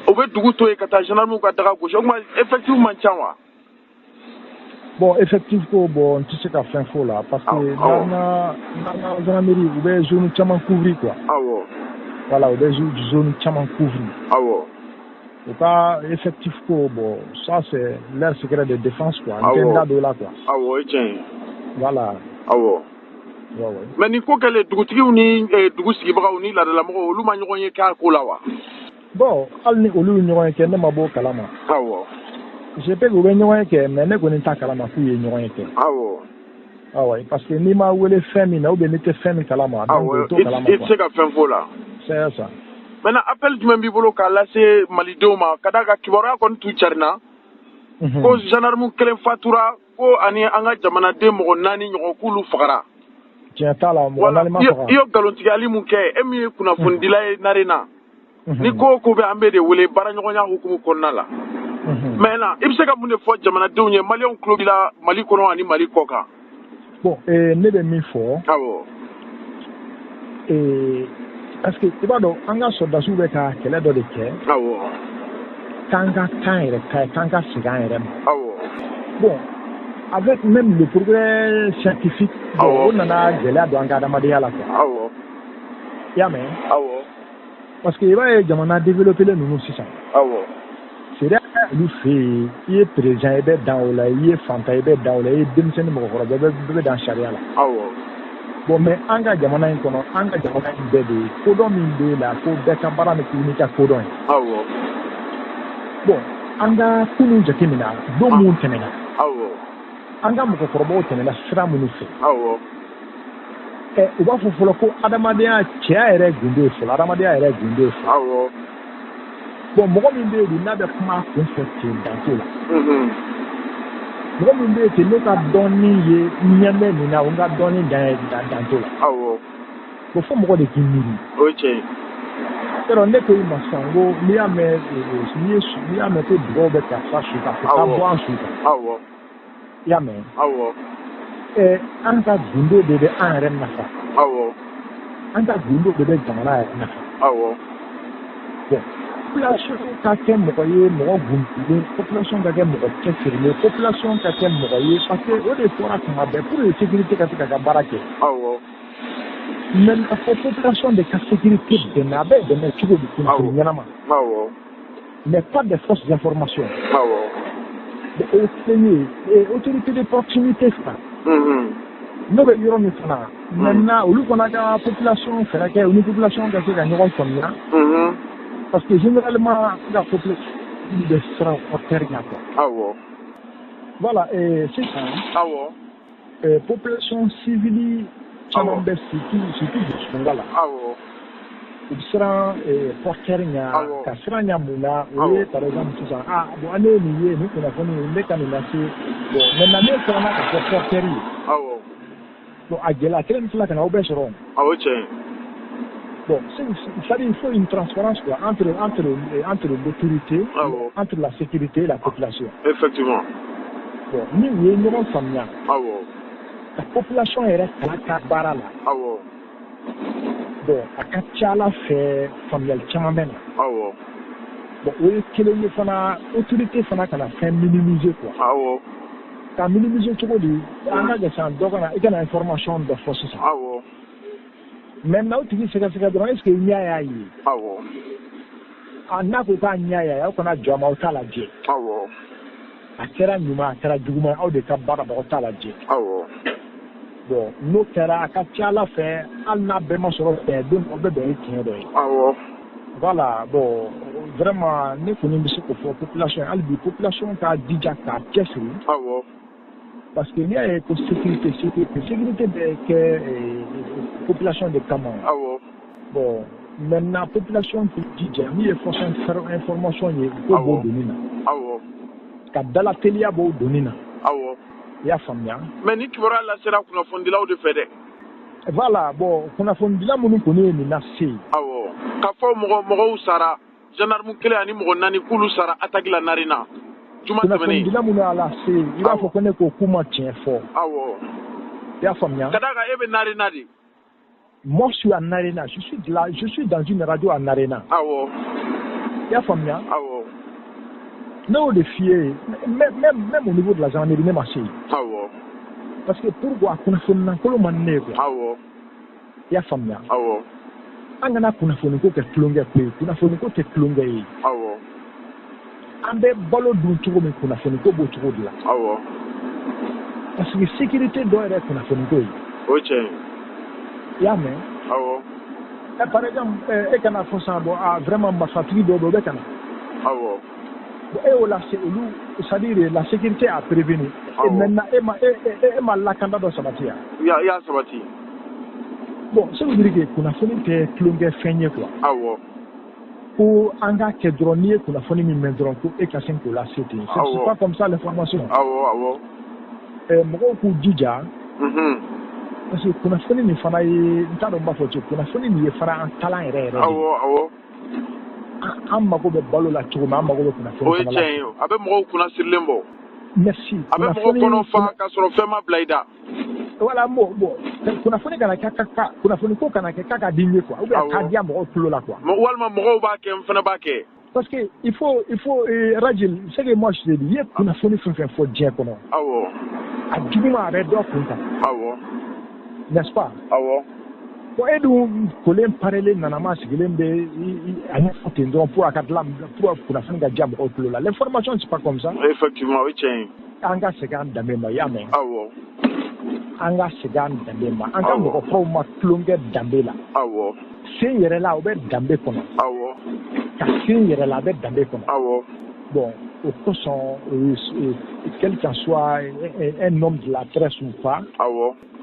U bɛ dugu to yen ka taa gendarmew ka daga gosi. O tuma effectif man ca wa? Bon, effectif ko, bon, n tɛ se ka fɛn f'o la parce que Narena gendarmerie, u bɛ zone caman couvrir quoi. Voilà, u bɛ zone caman couvrir. U ka effectif ko, bon, ça c'est leur secret de défense quoi. N tɛ n da don o la quoi. Awɔ, o ye tiɲɛ ye. Voilà. Ouais. Mais nin ko kɛlen, dugutigiw ni dugu sigibagaw ni laadalamɔgɔw, olu ma ɲɔgɔn ye k'a ko la wa? Bon, hali ni olu ye ɲɔgɔn ye kɛ, ne ma bɔ o kalama. Je peux que u bɛ ɲɔgɔn ye kɛ, mais ne kɔni t'a kalama k'u ye ɲɔgɔn ye kɛ. Awɔ, parce que n'i ma wele fɛn min na ou bien n'i tɛ fɛn min kalama, donc o t'o kalama I tɛ quoi. se ka fɛn f'o la. C'est ça. Maintenant, appel jumɛn b'i bolo k'a lase malidenw ma, ka d'a kan kibaruya kɔni tun carinna ko gendarme kelen fatura, ko ani an ka jamanaden mɔgɔ naani ɲɔgɔn k'olu fagara? Tiɲɛ t'a la, mɔgɔ naani ma faga. I ye nkalontigɛyali mun kɛ, e min ye kunnafonidila ye Narena, ni ko o ko bɛ, an bɛ de wele baaraɲɔgɔnya hukumu kɔnɔna la. Maintenant, i bɛ se ka mun de fɔ jamanadenw ye, maliyɛnw tulo b'i la Mali kɔnɔ ani Mali kɔ kan? Bon, ne bɛ min fɔ, parce que i b'a dɔn an ka sɔrɔdasiw bɛ ka kɛlɛ dɔ de kɛ. K'an ka kan yɛrɛ ta ye, k'an ka segin an yɛrɛ ma. Bon, avec même le progrès scientifique, bon, o nana gɛlɛya don an ka adamadenya la quoi. I y'a mɛn? Awɔ. Parce que i b'a ye, jamana développé ninnu sisan, sariya olu fɛ yen, i ye président, i bɛ dan o la, i ye fantan, i bɛ dan o la, i ye denmisɛnnin, mɔgɔkɔrɔba, bɛɛ bɛ dan sariya la. Bon, mais an ka jamana in kɔnɔ, an ka jamana in bɛɛ de ye kodɔn min b'e la, ko bɛɛ ka baara ni n'i ka kodɔn ye. Bon, an ka kunun jateminɛ, don minnu tɛmɛna, an ka mɔgɔkɔrɔbaw tɛmɛna sira minnu fɛ, u b'a fɔ fɔlɔ ko adamadenya, cɛya yɛrɛ gundo ye fɔlɔ, adamadenya yɛrɛ gundo ye fɔlɔ. Bon, mɔgɔ min bɛ yen dun, n'a bɛ kuma a kun fɛ ten, dan t'o la. Mɔgɔ min bɛ yen ten, n'o ka dɔnni ye ɲɛ bɛ nin na, o ka dɔnni dan ye, dan t'o la. Bon, fo mɔgɔ de k'i miiri. O ye tiɲɛ ye. Yɔrɔ ne ko i ma sisan ko n'i y'a mɛn, n'i y'a mɛn ko dugawu bɛ karisa su kan, fo ka bɔ an su kan. I y'a mɛn? Awɔ. An ka gundo de bɛ an yɛrɛ nafa. An ka gundo de bɛ jamana yɛrɛ nafa. Bon, population ka kɛ mɔgɔ ye, mɔgɔ gundolen, population ka kɛ mɔgɔ cɛsirilen, population ka kɛ mɔgɔ ye, parce que o de fɔra tuma bɛɛ pour que sécurité ka se ka baara kɛ. Maintenant, fo population de ka sécurité dɛmɛ, a bɛ dɛmɛ cogo di? Kunnafoni ɲɛnama, mais pas des fausses informations. Bon, o ye kelen ye. Autorité de proximité fana, n'o bɛ yɔrɔ min fana, maintenant olu fana ka population fɛɛrɛ kɛ, u ni population ka se ka ɲɔgɔn faamuya, parce que généralement an ka population bɛ siran porteur ɲɛ quoi. Voilà, sisan, population civile caman bɛ, surtout burusikɔnɔda la, u bɛ siran porteur ɲɛ. Ka siran ɲɛ mun na? O ye par exemple sisan, ah bon, ne ye nin ye, nin kunnafoni, ne ka nin lase. Bon, maintenant ne siranna ka fɔ porteur ye. Bon, a gɛlɛya kelen bɛ tila ka na aw bɛɛ sɔrɔ. Awɔ, tiɲɛ ye. Bon, c'est-à-dire il faut une transparence quoi, entre l'autorité, entre la sécurité et la population. Bon, ni u ye ɲɔgɔn faamuya, ka population yɛrɛ kalan ka baara la. Bon, a ka ca Ala fɛ, faamuyali caman bɛ na. Bon, o ye kelen ye fana, autorité fana kana fɛn minimiser quoi. Ka minimiser cogo di? An ka kɛ sisan, dɔ kana i kana information dɔ fɔ sisan. Maintenant o tigi sɛgɛsɛgɛ dɔrɔn, est ce que i ɲɛ y'a ye? A n'a ko k'a ɲɛ y'a ye, aw kana jɔ a ma, aw t'a lajɛ. A kɛra ɲuman, a kɛra juguman, aw de ka baara don, aw t'a lajɛ. Bon, n'o kɛra, a ka ca Ala fɛ, hali n'a bɛɛ ma sɔrɔ tiɲɛ don, aw bɛ bɛn ni tiɲɛ dɔ ye. Voilà, bon, vraiment ne kɔni bɛ se k'o fɔ population ye hali bi, population ka jija k'a cɛsiri. Parce que n'i y'a ye ko sécurité, sécurité, sécurité bɛ kɛ population de kama. Bon, maintenant population k'i jija, min ye fausse information ye, u k'o bɔ o doni na. Ka dala teliya b'o doni na. I y'a faamuya? Mais ni kibaruya lasera kunnafonidilaw de fɛ dɛ. Voilà, bon, kunnafonidila minnu kɔni ye nin lase. Awɔ, k'a fɔ mɔgɔ mɔgɔw sara, gendarme kelen ani mɔgɔ naani k'olu sara attaque la Narena juma tɛmɛnen. Kunnafonidila minnu y'a lase, i b'a fɔ ko ne ko k'u ma tiɲɛ fɔ. I y'a faamuya? Ka d'a kan e bɛ Narena de. Moi, je suis à Narena. Je suis de là, je suis dans une radio à Narena. I y'a faamuya? Awɔ. Ne y'o de f'i ye, même au niveau de la gendarmerie, ne ma se yen. Parce que pourquoi? Kunnafoni lankolon man di ne ye quoi. I y'a faamuya? Awɔ. An kana kunnafoni ko kɛ tulonkɛ ko ye, kunnafoni ko tɛ tulonkɛ ye. An bɛ balo dun cogo min, kunnafoni ko b'o cogo de la. Parce que sécurité dɔ yɛrɛ ye kunnafoni ko ye. O ye tiɲɛ ye. I y'a mɛn? Awɔ. Par exemple, e kana fɔ sisan, bon, ah vraiment, marifatigi dɔw bɛ yen, o bɛ ka na. Bon, e y'o lase olu, c'est-à-dire la sécurité a prévenu. Et maintenant e ma lakanda dɔ sabati yan. I y'a sabati. Bon, ça veut dire que kunnafoni tɛ tulonkɛ fɛn ye quoi. Ko an k'a kɛ dɔrɔn, n'i ye kunnafoni min mɛn dɔrɔn, ko e ka sin k'o lase ten. C'est pas comme ça l'information. Awɔ awɔ. Mɔgɔw k'u jija. Parce que kunnafoni nin fana ye, n t'a dɔn n b'a fɔ cogo, kunnafoni nin ye fana an talan yɛrɛ yɛrɛ de ye. Awɔ awɔ. An mago bɛ balo la cogo min, an mago bɛ kunnafoni O ye fana la. tiɲɛ ye, a bɛ mɔgɔw kunna sirilen bɔ. Merci. A bɛ mɔgɔw kɔnɔ fa k'a sɔrɔ fɛn ma bila i da. Voilà, bon, kunnafoni kana kɛ ka kunnafoni ko kana kɛ k'a ka di n ye quoi, ou bien k'a diya mɔgɔw tulo la quoi. Walima mɔgɔw b'a kɛ, n fana b'a kɛ. Parce que il faut Rajil, c'est que moi je te dis, i ye kunnafoni fɛn fɛn fɔ diɲɛ kɔnɔ, a juguman, a bɛ dɔ kun kan. N'est-ce pas? Awɔ. Bon, e dun kolen parelen nana ma sigilen bɛ a ɲɛfɔ ten dɔrɔn pour a ka dilan, pour kunnafoni ka diya mɔgɔw tulo la. L'information, c'est pas comme ça. Effectivement, o ye tiɲɛ ye. An ka segin an danbe ma, i y'a mɛn? Awɔ. An ka segin an danbe ma. An ka mɔgɔkɔrɔw ma tulonkɛ danbe la. Sen yɛrɛ la, o bɛ danbe kɔnɔ. Ka sen yɛrɛ la, a bɛ danbe kɔnɔ. Bon, o kosɔn, quel qu'en soit un homme de la presse ou pas,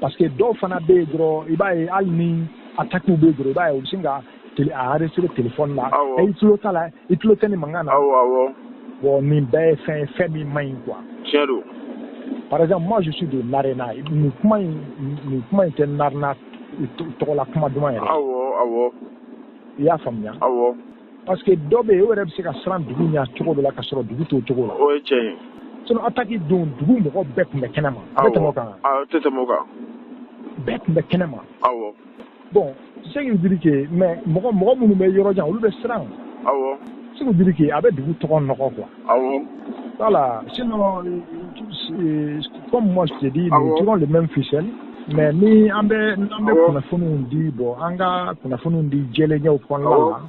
parce que dɔw fana bɛ yen dɔrɔn, i b'a ye, hali ni attaque bɛ yen dɔrɔn, i b'a ye, u bɛ sin ka a enregistrer téléphone la. I tulo t'a la, i tulo tɛ nin mankan na. Awɔ awɔ. Bon, nin bɛɛ ye fɛn ye, fɛn min man ɲi quoi. Tiɲɛ don. Par exemple, moi je suis de Narena. Nin kuma in tɛ Narena tɔgɔla kuma duman yɛrɛ. Awɔ awɔ. I y'a faamuya? Awɔ. Parce que dɔ bɛ yen, o yɛrɛ bɛ se ka siran dugu ɲɛ cogo dɔ la, ka sɔrɔ dugu t'o cogo la. O ye tiɲɛ ye. Sinon, attaque don, dugu mɔgɔ bɛɛ tun bɛ kɛnɛ ma. A bɛ tɛmɛ o kan? A tɛ tɛmɛ o kan. Bɛɛ tun bɛ kɛnɛ ma. Bon, ce qui veut dire que, mais mɔgɔ minnu bɛ yɔrɔ jan, olu bɛ siran. Ce qui veut dire que a bɛ dugu tɔgɔ nɔgɔ quoi. Voilà. Sinon, comme moi je te dis, nous tirons les mêmes ficelles, mais ni an bɛ kunnafoniw di, bon, an ka kunnafoniw di jɛlenyaw kɔnɔna la.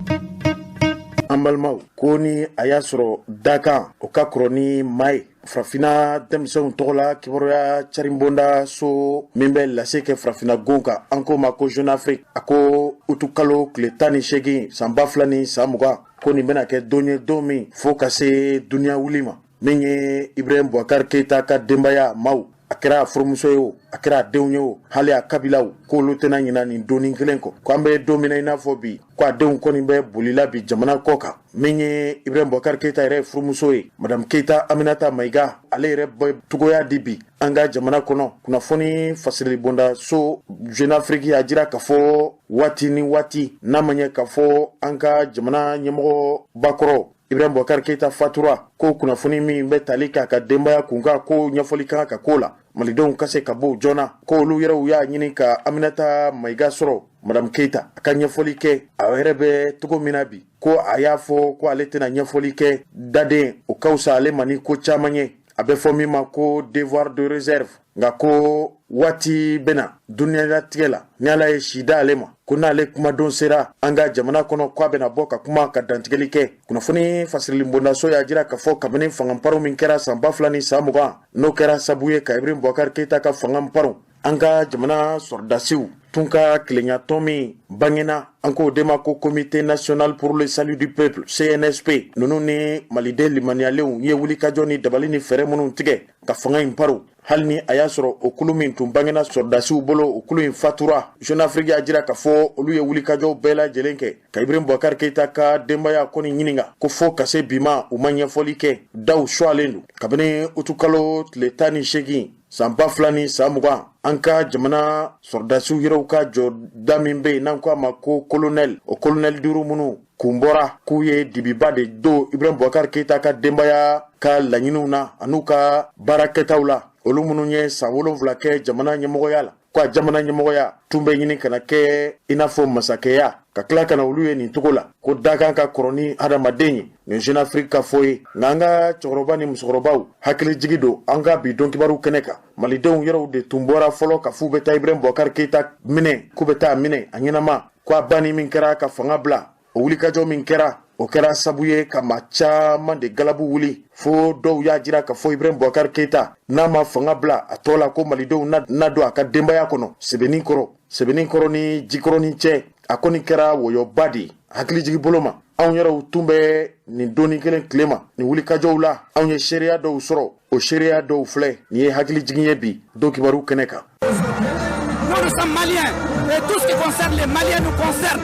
An balimaw, ko ni a y'a sɔrɔ dakan o ka kɔrɔ ni maa ye, Farafinna denmisɛnw tɔgɔ la kibaruya caribonda so min bɛ lase kɛ Farafinna gon kan, an k'o ma ko Jeune Afrique, a ko utukalo tile 18 san 2020, ko nin bɛna kɛ don ye, don min fo ka se duniya wuli ma, min ye Ibrahim Boubacar Keita ka denbaya maaw, a kɛra a furumuso ye o, a kɛra a denw ye o, hali a kabilaw, k'olu tɛna ɲina nin donni kelen kɔ. Ko an bɛ don min na i n'a fɔ bi, ko a denw kɔni bɛ bolila bi jamana kɔ kan. Min ye Ibrahim Boubacar Keita yɛrɛ furumuso ye, Madame Keita Aminata Mayiga, ale yɛrɛ bɛ togoya di bi an ka jamana kɔnɔ. Kunnafoni fasirili bonda so Jeune Afrique y'a jira k'a fɔ waati ni waati n'a ma ɲɛ k'a fɔ an ka jamana ɲɛmɔgɔ bakɔrɔ Ibrahim Boubacar Keita fatura, ko kunnafoni min bɛ tali k'a ka denbaya kunkan, ko ɲɛfɔli kan ka k'o la, malidenw ka se ka bɔ joona. Ko olu yɛrɛw y'a ɲini ka Aminata Mayiga sɔrɔ, Madame Keita, a ka ɲɛfɔli kɛ a yɛrɛ bɛ cogo min na bi. Ko a y'a fɔ ko ale tɛna ɲɛfɔli kɛ daden, o ka fisa ale ma ni ko caman ye, a bɛ fɔ min ma ko devoir de réserve. Nka ko waati bɛna duniyalatigɛ la, ni Ala ye si da ale ma, ko n'ale kumadon sera an ka jamana kɔnɔ, ko a bɛna bɔ ka kuma ka dantigɛli kɛ. Kunnafoni fasirili bondaso y'a jira k'a fɔ kabini fanga min kɛra san 2020, n'o kɛra sabu ye ka Ibrahim Boubacar Keita ka fanga paron, an ka jamana sɔrɔdasiw tun ka tilenyatɔn min bangena, an k'o de ma ko Comité national pour le salut du peuple, CNSP, ninnu ni maliden limaniyalenw ye wulikajɔ ni dabali ni fɛɛrɛ minnu tigɛ ka fanga in paro, hali ni a y'a sɔrɔ o kulu min tun bangena sɔrɔdasiw bolo, o kulu in fatura, Jeune Afrique y'a jira k'a fɔ olu ye wulikajɔw bɛɛ lajɛlen kɛ ka Ibrahim Boubacar Keita ka denbaya kɔni ɲininga, ko fo ka se bi ma, u ma ɲɛfɔli kɛ, daw suwalen don. Kabini utukalo tile 18 san 2020, an ka jamana sɔrɔdasiw yɛrɛw ka jɔda min bɛ yen n'an ko a ma ko kolonɛli, o kolonɛli duuru minnu kun bɔra k'u ye dibiba de don Ibrahim Boubacar Keita ka denbaya ka laɲiniw na an'u ka baarakɛtaw la, olu minnu ye san 7 kɛ jamana ɲɛmɔgɔya la, ko a jamana ɲɛmɔgɔya tun bɛ ɲini ka na kɛ i n'a fɔ masakɛya, ka tila ka na olu ye nin cogo la, ko dakan ka kɔrɔ ni hadamaden ye. Nin Jeune Afrique ka fɔ ye. Nka an ka cɛkɔrɔba ni musokɔrɔbaw hakili jigi don an ka bi don kibaru kɛnɛ kan, malidenw yɛrɛw de tun bɔra fɔlɔ ka f'u bɛ taa Ibrahim Boubacar Keita minɛ, k'u bɛ taa minɛ a ɲɛnama, ko a banni min kɛra ka fanga bila, o wulikajɔ min kɛra, o kɛra sabu ye ka maa caman de galabu wuli, fo dɔw y'a jira k'a fɔ Ibrahim Boubacar Keita n'a ma fanga bila a tɔ la, ko malidenw na don a ka denbaya kɔnɔ sɛbɛnni kɔrɔ, sɛbɛnni kɔrɔ ni jikɔrɔni cɛ. A kɔni kɛra wɔyɔba de ye hakilijigi bolo ma. Anw yɛrɛw tun bɛ nin donni kelen tile ma nin wulikajɔw la, anw ye seereya dɔw sɔrɔ, o seereya dɔw filɛ nin ye hakilijigin ye bi don kibaru kɛnɛ kan. Nous, nous sommes Maliens et tout ce qui concerne les Maliens nous concerne.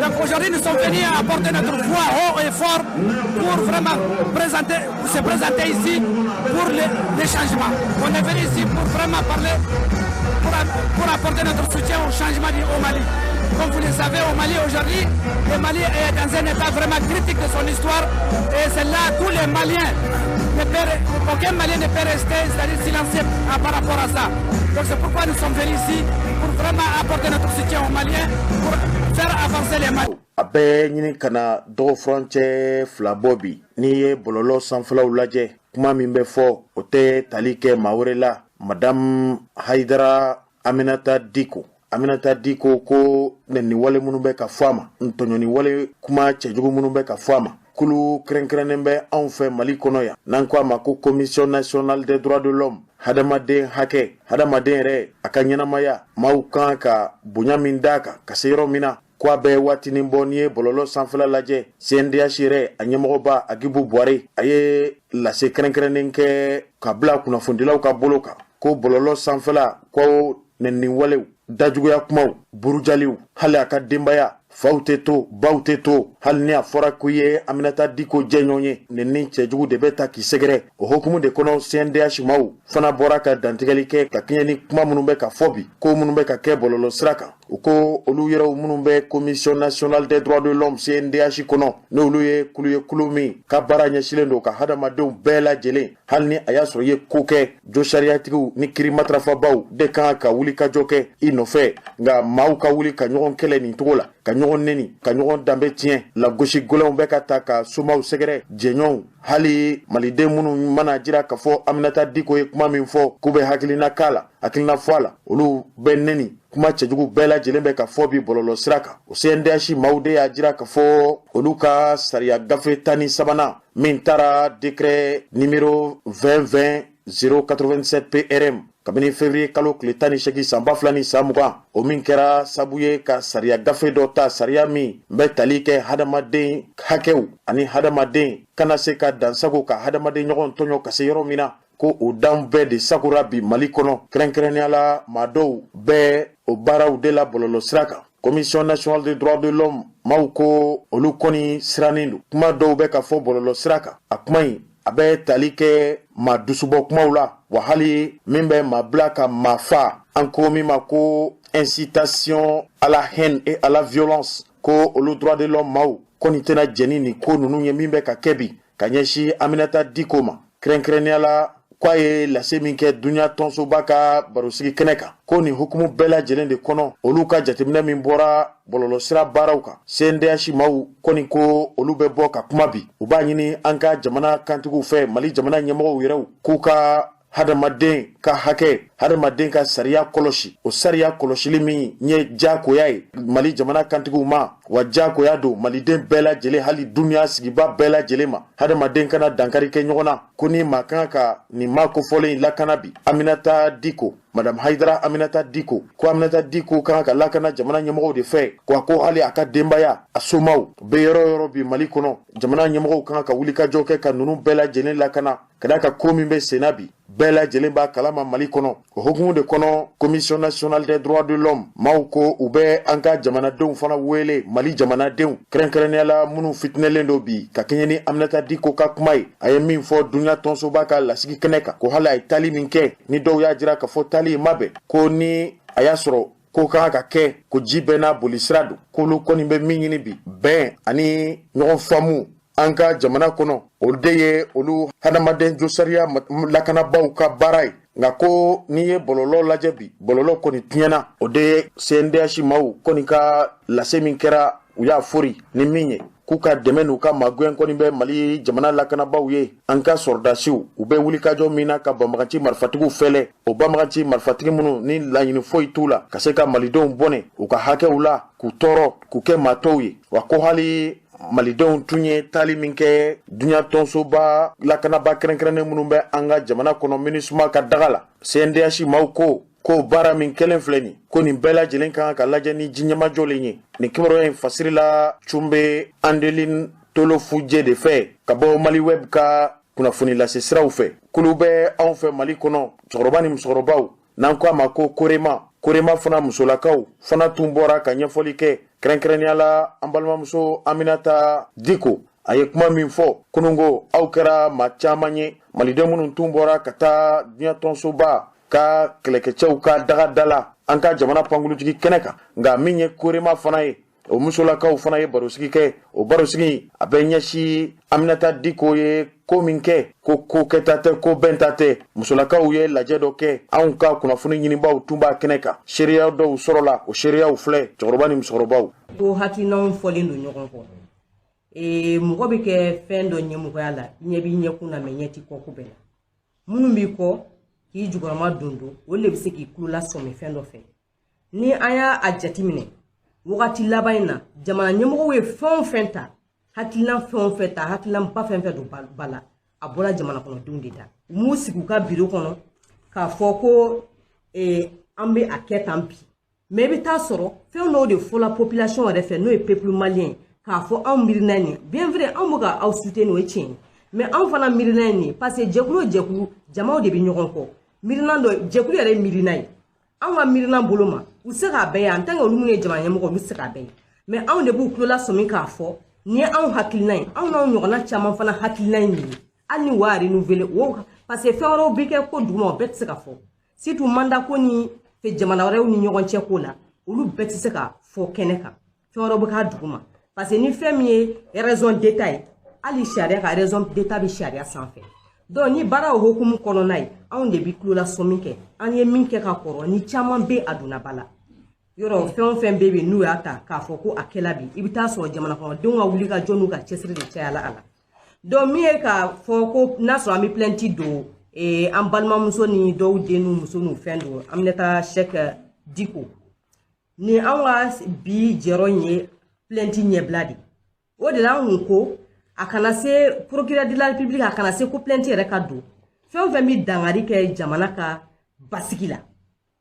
Donc aujourd'hui, nous sommes venus apporter notre voix haut et fort pour vraiment se présenter ici pour les changements. On est venu ici pour vraiment parler, pour apporter notre soutien au changement au Mali. Comme vous le savez, au Mali aujourd'hui, le Mali est dans un état vraiment critique de son histoire. Et c'est là tous les Maliens, ne peuvent, aucun Malien ne peut rester, c'est-à-dire silencieux par rapport à ça. Donc c'est pourquoi nous sommes venus ici, pour vraiment apporter notre soutien aux Maliens, pour faire avancer les Maliens. A bɛ ɲini ka na dɔgɔ furancɛ 2 bɔ bi. N'i ye bɔlɔlɔ sanfɛlaw lajɛ, kuma min bɛ fɔ, o tɛ tali kɛ maa wɛrɛ la, Madame Hayidara Aminata Diko. Aminata Diko ko nɛni wale minnu bɛ ka fɔ a ma, ntɔɲɔni wale, kuma cɛjugu minnu bɛ ka fɔ a ma, kulu kɛrɛnkɛrɛnnen bɛ anw fɛ Mali kɔnɔ yan, n'an ko a ma ko Commission nationale des droits de l'homme. Hadamaden hakɛ, hadamaden yɛrɛ a ka ɲɛnamaya, maaw kan ka bonya min d'a kan ka se yɔrɔ min na, ko a bɛ waatinin bɔ. N'i ye bɔlɔlɔ sanfɛla lajɛ, CNDH yɛrɛ a ɲɛmɔgɔba Agibu Buware, a ye lase kɛrɛnkɛrɛnnen kɛ ka bila kunnafonidilaw ka bolo kan ko bɔlɔlɔ sanfɛla ko nɛni walew, dajuguya kumaw, burujaliw, hali a ka denbaya, faw tɛ to, baw tɛ to, hali ni a fɔra ko i ye Aminata Diko jɛɲɔgɔn ye, nɛni cɛjugu de bɛ ta k'i sɛgɛrɛ. O hukumu de kɔnɔ, CNDH maaw fana bɔra ka dantigɛli kɛ ka kɛɲɛ ni kuma minnu bɛ ka fɔ bi, ko minnu bɛ ka kɛ bɔlɔlɔ sira kan. U ko olu yɛrɛw minnu bɛ Commission nationale des droits de l'homme CNDH kɔnɔ, n'olu ye kulu ye, kulu min ka baara ɲɛsilen don ka hadamadenw bɛɛ lajɛlen, hali ni a y'a sɔrɔ i ye ko kɛ, jo sariyatigiw ni kiri matarafabaw de kan ka wuli ka jɔ kɛ i nɔfɛ. Nka maaw ka wuli ka ɲɔgɔn kɛlɛ nin cogo la, ka ɲɔgɔn neni, ka ɲɔgɔn danbe tiɲɛ, lagosi gɛlɛnw bɛ ka ta ka somaw sɛgɛrɛ, jɛɲɔgɔnw, hali maliden minnu mana jira k'a fɔ Aminata Diko ye kuma min fɔ, k'u bɛ hakilina k'a la, hakilina fɔ a la, olu bɛ neni. Kuma cɛjugu bɛɛ lajɛlen bɛ ka fɔ bi bɔlɔlɔ sira kan. O CNDH maaw de y'a jira k'a fɔ olu ka sariya gafe 13nan min taara décret numéro 2020 087 PRM kabini février kalo tile 18 san 2020, o min kɛra sabu ye ka sariya gafe dɔ ta, sariya min bɛ tali kɛ hadamaden hakɛw ani hadamaden kana se ka dansago ka hadamaden ɲɔgɔn tɔɲɔ ka se yɔrɔ min na, ko o dan bɛɛ de sagora bi Mali kɔnɔ. Kɛrɛnkɛrɛnnenya la, maa dɔw bɛɛ o baaraw de la bɔlɔlɔ sira kan. Commission nationale des droits de l'homme maaw ko olu kɔni sirannen don. Kuma dɔw bɛ ka fɔ bɔlɔlɔ sira kan, a kuma in a bɛ tali kɛ maa dusubɔ kumaw la, wa hali min bɛ maa bila ka maa fa, an ko min ma ko incitation à la haine et à la violence, ko olu droit de l'homme maaw kɔni tɛna jɛni nin ko ninnu ye min bɛ ka kɛ bi ka ɲɛsin Aminata Diko ma. Kɛrɛnkɛrɛnnenya la, k'a ye lase min kɛ duɲa tɔnsoba ka barosigi kɛnɛ kan, ko nin hukumu bɛɛ lajɛlen de kɔnɔ, olu ka jateminɛ min bɔra bɔlɔlɔsira baaraw kan, CNDH maaw kɔni ko olu bɛ bɔ ka kuma bi. U b'a ɲini an ka jamana kantigiw fɛ, Mali jamana ɲɛmɔgɔw yɛrɛw, k'u ka hadamaden ka hakɛ, hadamaden ka sariya kɔlɔsi, o sariya kɔlɔsili min ye diyagoya ye Mali jamana kantigiw ma, wa diyagoya don maliden bɛɛ lajɛlen, hali duniya sigiba bɛɛ lajɛlen ma. Hadamaden kana dankari kɛ ɲɔgɔn na. Ko ni maa kan ka nin maa kofɔlen in lakana bi, Aminata Diko, Madame Hayidara Aminata Diko, ko Aminata Diko kan ka lakana jamana ɲɛmɔgɔw de fɛ. Ko a ko hali a ka denbaya, a somaw bɛ yɔrɔ yɔrɔ bi Mali kɔnɔ, jamana ɲɛmɔgɔw kan ka wulikajɔ kɛ ka ninnu bɛɛ lajɛlen lakana, ka d'a kan ko min bɛ senna bi, bɛɛ lajɛlen b'a kalama Mali kɔnɔ. O hukumu de kɔnɔ, Commission nationale des droits de l'homme maaw ko u bɛ an ka jamanadenw fana wele, Mali jamanadenw, kɛrɛnkɛrɛnnenya la minnu fitinɛlen don bi ka kɛɲɛ ni Aminata Diko ka kuma ye, a ye min fɔ dunuya tɔnsoba ka lasigi kɛnɛ kan, ko hali a ye taali min kɛ, ni dɔw y'a jira k'a fɔ taali in ma bɛn, ko ni a y'a sɔrɔ ko kan ka kɛ, ko ji bɛɛ n'a boli sira don, k'olu kɔni bɛ min ɲini bi, bɛn ani ɲɔgɔn faamu an ka jamana kɔnɔ, olu de ye olu hadamaden josariya lakanabaaw ka baara ye. Nka ko n'i ye bɔlɔlɔ lajɛ bi, bɔlɔlɔ kɔni tiɲɛna. O de ye CNDH maaw kɔni ka lase min kɛra, u y'a fori ni min ye k'u ka dɛmɛ n'u ka magɛn kɔni bɛ Mali jamana lakanabaaw ye, an ka sɔrɔdasiw, u bɛ wulikajɔ min na ka banbagaci marifatigiw fɛlɛ, o banbagaci marifatigi minnu ni laɲini foyi t'u la ka se ka malidenw bɔnɛ u ka hakɛw la, k'u tɔɔrɔ, k'u kɛ maa tɔw ye. Wa ko hali malidenw tun ye taali min kɛ duɲa tɔnsoba lakanaba kɛrɛnkɛrɛnnen minnu bɛ an ka jamana kɔnɔ MINUSMA ka daga la, CNDH maaw ko baara min kɛlen filɛ nin, ko nin bɛɛ lajɛlen kan ka lajɛ ni ji ɲɛmajɔlen ye. Nin kibaruya in fasiri la Cunbe Andeline Tolofujɛ de fɛ ka bɔ Mali Web ka kunnafoni lase siraw fɛ. Kulu bɛ anw fɛ Mali kɔnɔ, cɛkɔrɔba ni musokɔrɔbaw, n'an ko a ma ko Korema, Korema fana musolakaw fana tun bɔra ka ɲɛfɔli kɛ, kɛrɛnkɛrɛnnenya la an balimamuso Aminata Diko, a ye kuma min fɔ kununko. Aw kɛra maa caman ye, maliden minnu tun bɔra ka taa diɲɛ tɔnsoba ka kɛlɛkɛcɛw ka daga da la an ka jamana pankurujigi kɛnɛ kan. Nka min ye Korema fana ye, o musolakaw fana ye barosigi kɛ. O barosigi a bɛ ɲɛsin Aminata Diko ye ko min kɛ, ko ko kɛta tɛ, ko bɛnta tɛ. Musolakaw ye lajɛ dɔ kɛ, anw ka kunnafoni ɲinibaw tun b'a kɛnɛ kan. Seereya dɔw sɔrɔla, o seereyaw filɛ, cɛkɔrɔba ni musokɔrɔbaw. Ko hakilinaw fɔlen don ɲɔgɔn kɔ. Mɔgɔ bɛ kɛ fɛn dɔ ɲɛmɔgɔya la, ɲɛ b'i ɲɛkun na, mais ɲɛ t'i kɔ ko bɛɛ la. Minnu b'i kɔ k'i jukɔrɔma don don, olu de bɛ se k'i tulo lasɔmi fɛn dɔ fɛ. Ni an y'a a jateminɛ wagati laban in na, jamana ɲɛmɔgɔw ye fɛn o fɛn ta, hakilina fɛn o fɛn ta, hakilinaba fɛn fɛn don ba la, a bɔra jamana kɔnɔdenw de da. U m'u sigi u ka biro kɔnɔ k'a fɔ ko an bɛ a kɛ tan bi, mais i bɛ taa sɔrɔ fɛn dɔw de fɔla population yɛrɛ fɛ, n'o ye peuple malien, k'a fɔ anw miirina nin. Bien vrai, anw bɛ ka aw soutenir, o ye tiɲɛ ye, mais anw fana miirina ye nin ye, parce que jɛkulu o jɛkulu, jamaw de bɛ ɲɔgɔn kɔ. Miirina dɔ, jɛkulu yɛrɛ ye miirina ye, anw ka miirina bolo ma, u tɛ se k'a bɛɛ ye. En tant que olu minnu ye jamana ɲɛmɔgɔ, olu tɛ se k'a bɛɛ ye, mais anw de b'u tulo lasɔmi k'a fɔ nin ye anw hakilina ye, anw n'anw ɲɔgɔnna caman fana hakilina ye nin ye. Hali ni wa renouveler o, parce que fɛn wɛrɛw bɛ kɛ ko duguma, o bɛɛ tɛ se ka fɔ, surtout mandat ko ni jamana wɛrɛw ni ɲɔgɔn cɛ ko la, olu bɛɛ tɛ se ka fɔ kɛnɛ kan. Fɛn wɛrɛw bɛ k'a duguma, parce que ni fɛn min ye raison d'état ye, hali sariya ka raison d'état bɛ sariya sanfɛ. Donc ni baara o hukumu kɔnɔna ye, anw de bɛ tulolasɔmi kɛ. An ye min kɛ ka kɔrɔ ni caman bɛ a donna ba la. Yɔrɔ fɛn o fɛn bɛ yen n'u y'a ta k'a fɔ ko a kɛla bi, i bɛ taa sɔrɔ jamana kɔnɔdenw ka wuli ka jɔ n'u ka cɛsiri de cayala a la. Donc min ye k'a fɔ ko n'a sɔrɔ an bɛ plainte don an balimamuso ni dɔw den n'u muso n'u fɛn don Aminata Cheick Diko ni anw ka bi jɛyɔrɔ in ye plainte ɲɛbila de. O de la an kun ko a kana se procureur de la République, a kana se ko plainte yɛrɛ ka don. Fɛn o fɛn bɛ dankari kɛ jamana ka basigi la,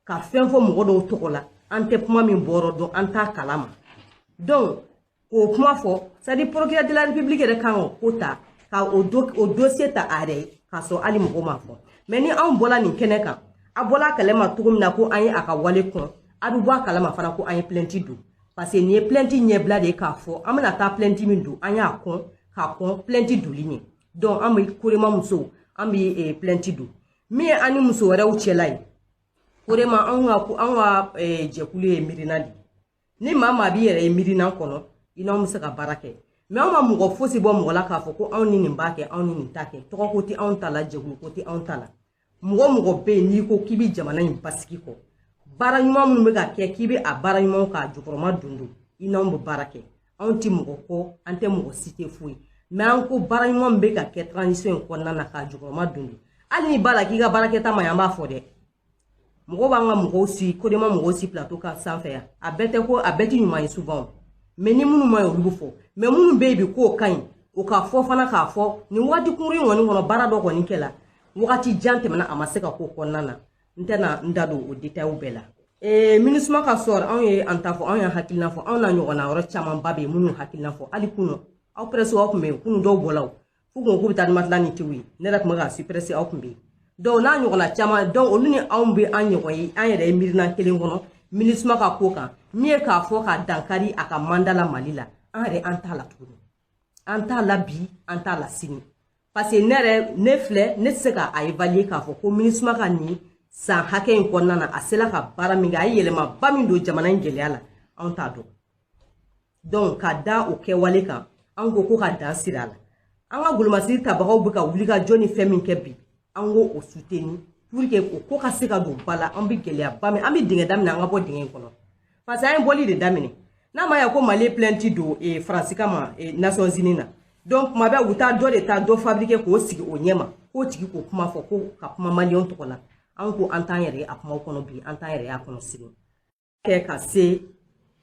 ka fɛn fɔ mɔgɔ dɔw tɔgɔ la, an tɛ kuma min bɔrɔ dɔn, an t'a kalama. Donc k'o kuma fɔ, c'est à dire procureur de la République yɛrɛ kan ka ko ta ka o dossier ta a yɛrɛ ye, k'a sɔrɔ hali mɔgɔ m'a fɔ. Mais ni anw bɔla nin kɛnɛ kan, a bɔla a kalama cogo min na ko an ye a ka wale kɔn, a bɛ bɔ a kalama fana ko an ye plainte don, parce que nin ye plainte ɲɛbila de ye, k'a fɔ an bɛna taa plainte min don, an y'a kɔn k'a kɔn plainte doli ɲɛ. Donc an bɛ Korema musow, an bɛ plainte don. Min ye an ni muso wɛrɛw cɛla ye, Korema, anw ka jɛkulu ye miirina de ye. Ni maa maa b'i yɛrɛ ye miirina kɔnɔ, i n'anw bɛ se ka baara kɛ, mais anw ma mɔgɔ fosi bɔ mɔgɔ la k'a fɔ ko anw ni nin b'a kɛ, anw ni nin t'a kɛ. Tɔgɔ ko tɛ anw ta la, jɛkulu ko tɛ anw ta la. Mɔgɔ mɔgɔ bɛ yen n'i ko k'i bɛ jamana in basigi kɔ, baara ɲuman minnu bɛ ka kɛ, k'i bɛ a baara ɲumanw k'a jukɔrɔma don don, i n'anw bɛ baara kɛ. Anw tɛ mɔgɔ kɔ, an tɛ mɔgɔ si tɛ foyi, mais an ko baara ɲuman min bɛ ka kɛ transition in kɔnɔna na k'a jukɔrɔma don don, hali ni b'a la k'i ka baarakɛta ma ɲi, an b'a fɔ dɛ. Mɔgɔw b'an ka mɔgɔw si Kodema mɔgɔw si plateau kan sanfɛ yan, a bɛɛ tɛ ko a bɛɛ tɛ ɲuman ye souvent, mais ni minnu ma ɲi, olu bɛ fɔ. Mais minnu bɛ yen bi k'o ka ɲi, o ka fɔ fana, k'a fɔ nin waati kunkurunin kɔni kɔnɔ, baara dɔ kɔni kɛla wagati jan tɛmɛna, a ma se ka k'o kɔnɔna na. N tɛna n da don o détails bɛɛ la. MINUSMA ka sɔrɔ, anw ye an ta fɔ, anw ye hakilina fɔ, anw n'a ɲɔgɔnna yɔrɔ camanba bɛ yen minnu hakilina fɔ. Hali kunun aw presse, aw tun bɛ yen kunun, dɔw bɔla o f'u ko k'u bɛ taa ni matelas ni tew ye, ne yɛrɛ tun bɛ ka su presse, aw tun bɛ yen. Donc n'a ɲɔgɔnna caman, donc olu ni anw bɛ an ɲɔgɔn ye, an yɛrɛ ye miirina kelen kɔnɔ MINUSMA ka ko kan. Min ye k'a fɔ ka dankari a ka mandat la Mali la, an yɛrɛ an t'a la tuguni, an t'a la bi, an t'a la sini, parce que ne yɛrɛ ne filɛ, ne tɛ se k'a évaluer k'a fɔ ko MINUSMA ka nin san hakɛ in kɔnɔna na, a sela ka baara min kɛ, a ye yɛlɛmaba min don jamana in gɛlɛya la, anw t'a dɔn. Donc ka da o kɛwale kan, an ko ko ka dan siri a la. An ka golomasiri tabagaw bɛ ka wuli ka jɔ ni fɛn min kɛ bi, an k'o o soutenir pour que o ko ka se ka don ba la. An bɛ gɛlɛyaba min, an bɛ dingɛ daminɛ, an ka bɔ dingɛ in kɔnɔ, parce que an ye bɔli de daminɛ. N'a ma ɲɛ ko Mali ye plainte don Faransi kama Nations Unies na, donc tuma bɛɛ u taa dɔ de ta dɔ fabriquer k'o sigi o ɲɛ ma, k'o tigi k'o kuma fɔ, ko ka kuma maliyɛnw tɔgɔ la. An ko an t'an yɛrɛ ye a kumaw kɔnɔ bi, an t'an yɛrɛ ye a kɔnɔ sini. Kɛ ka se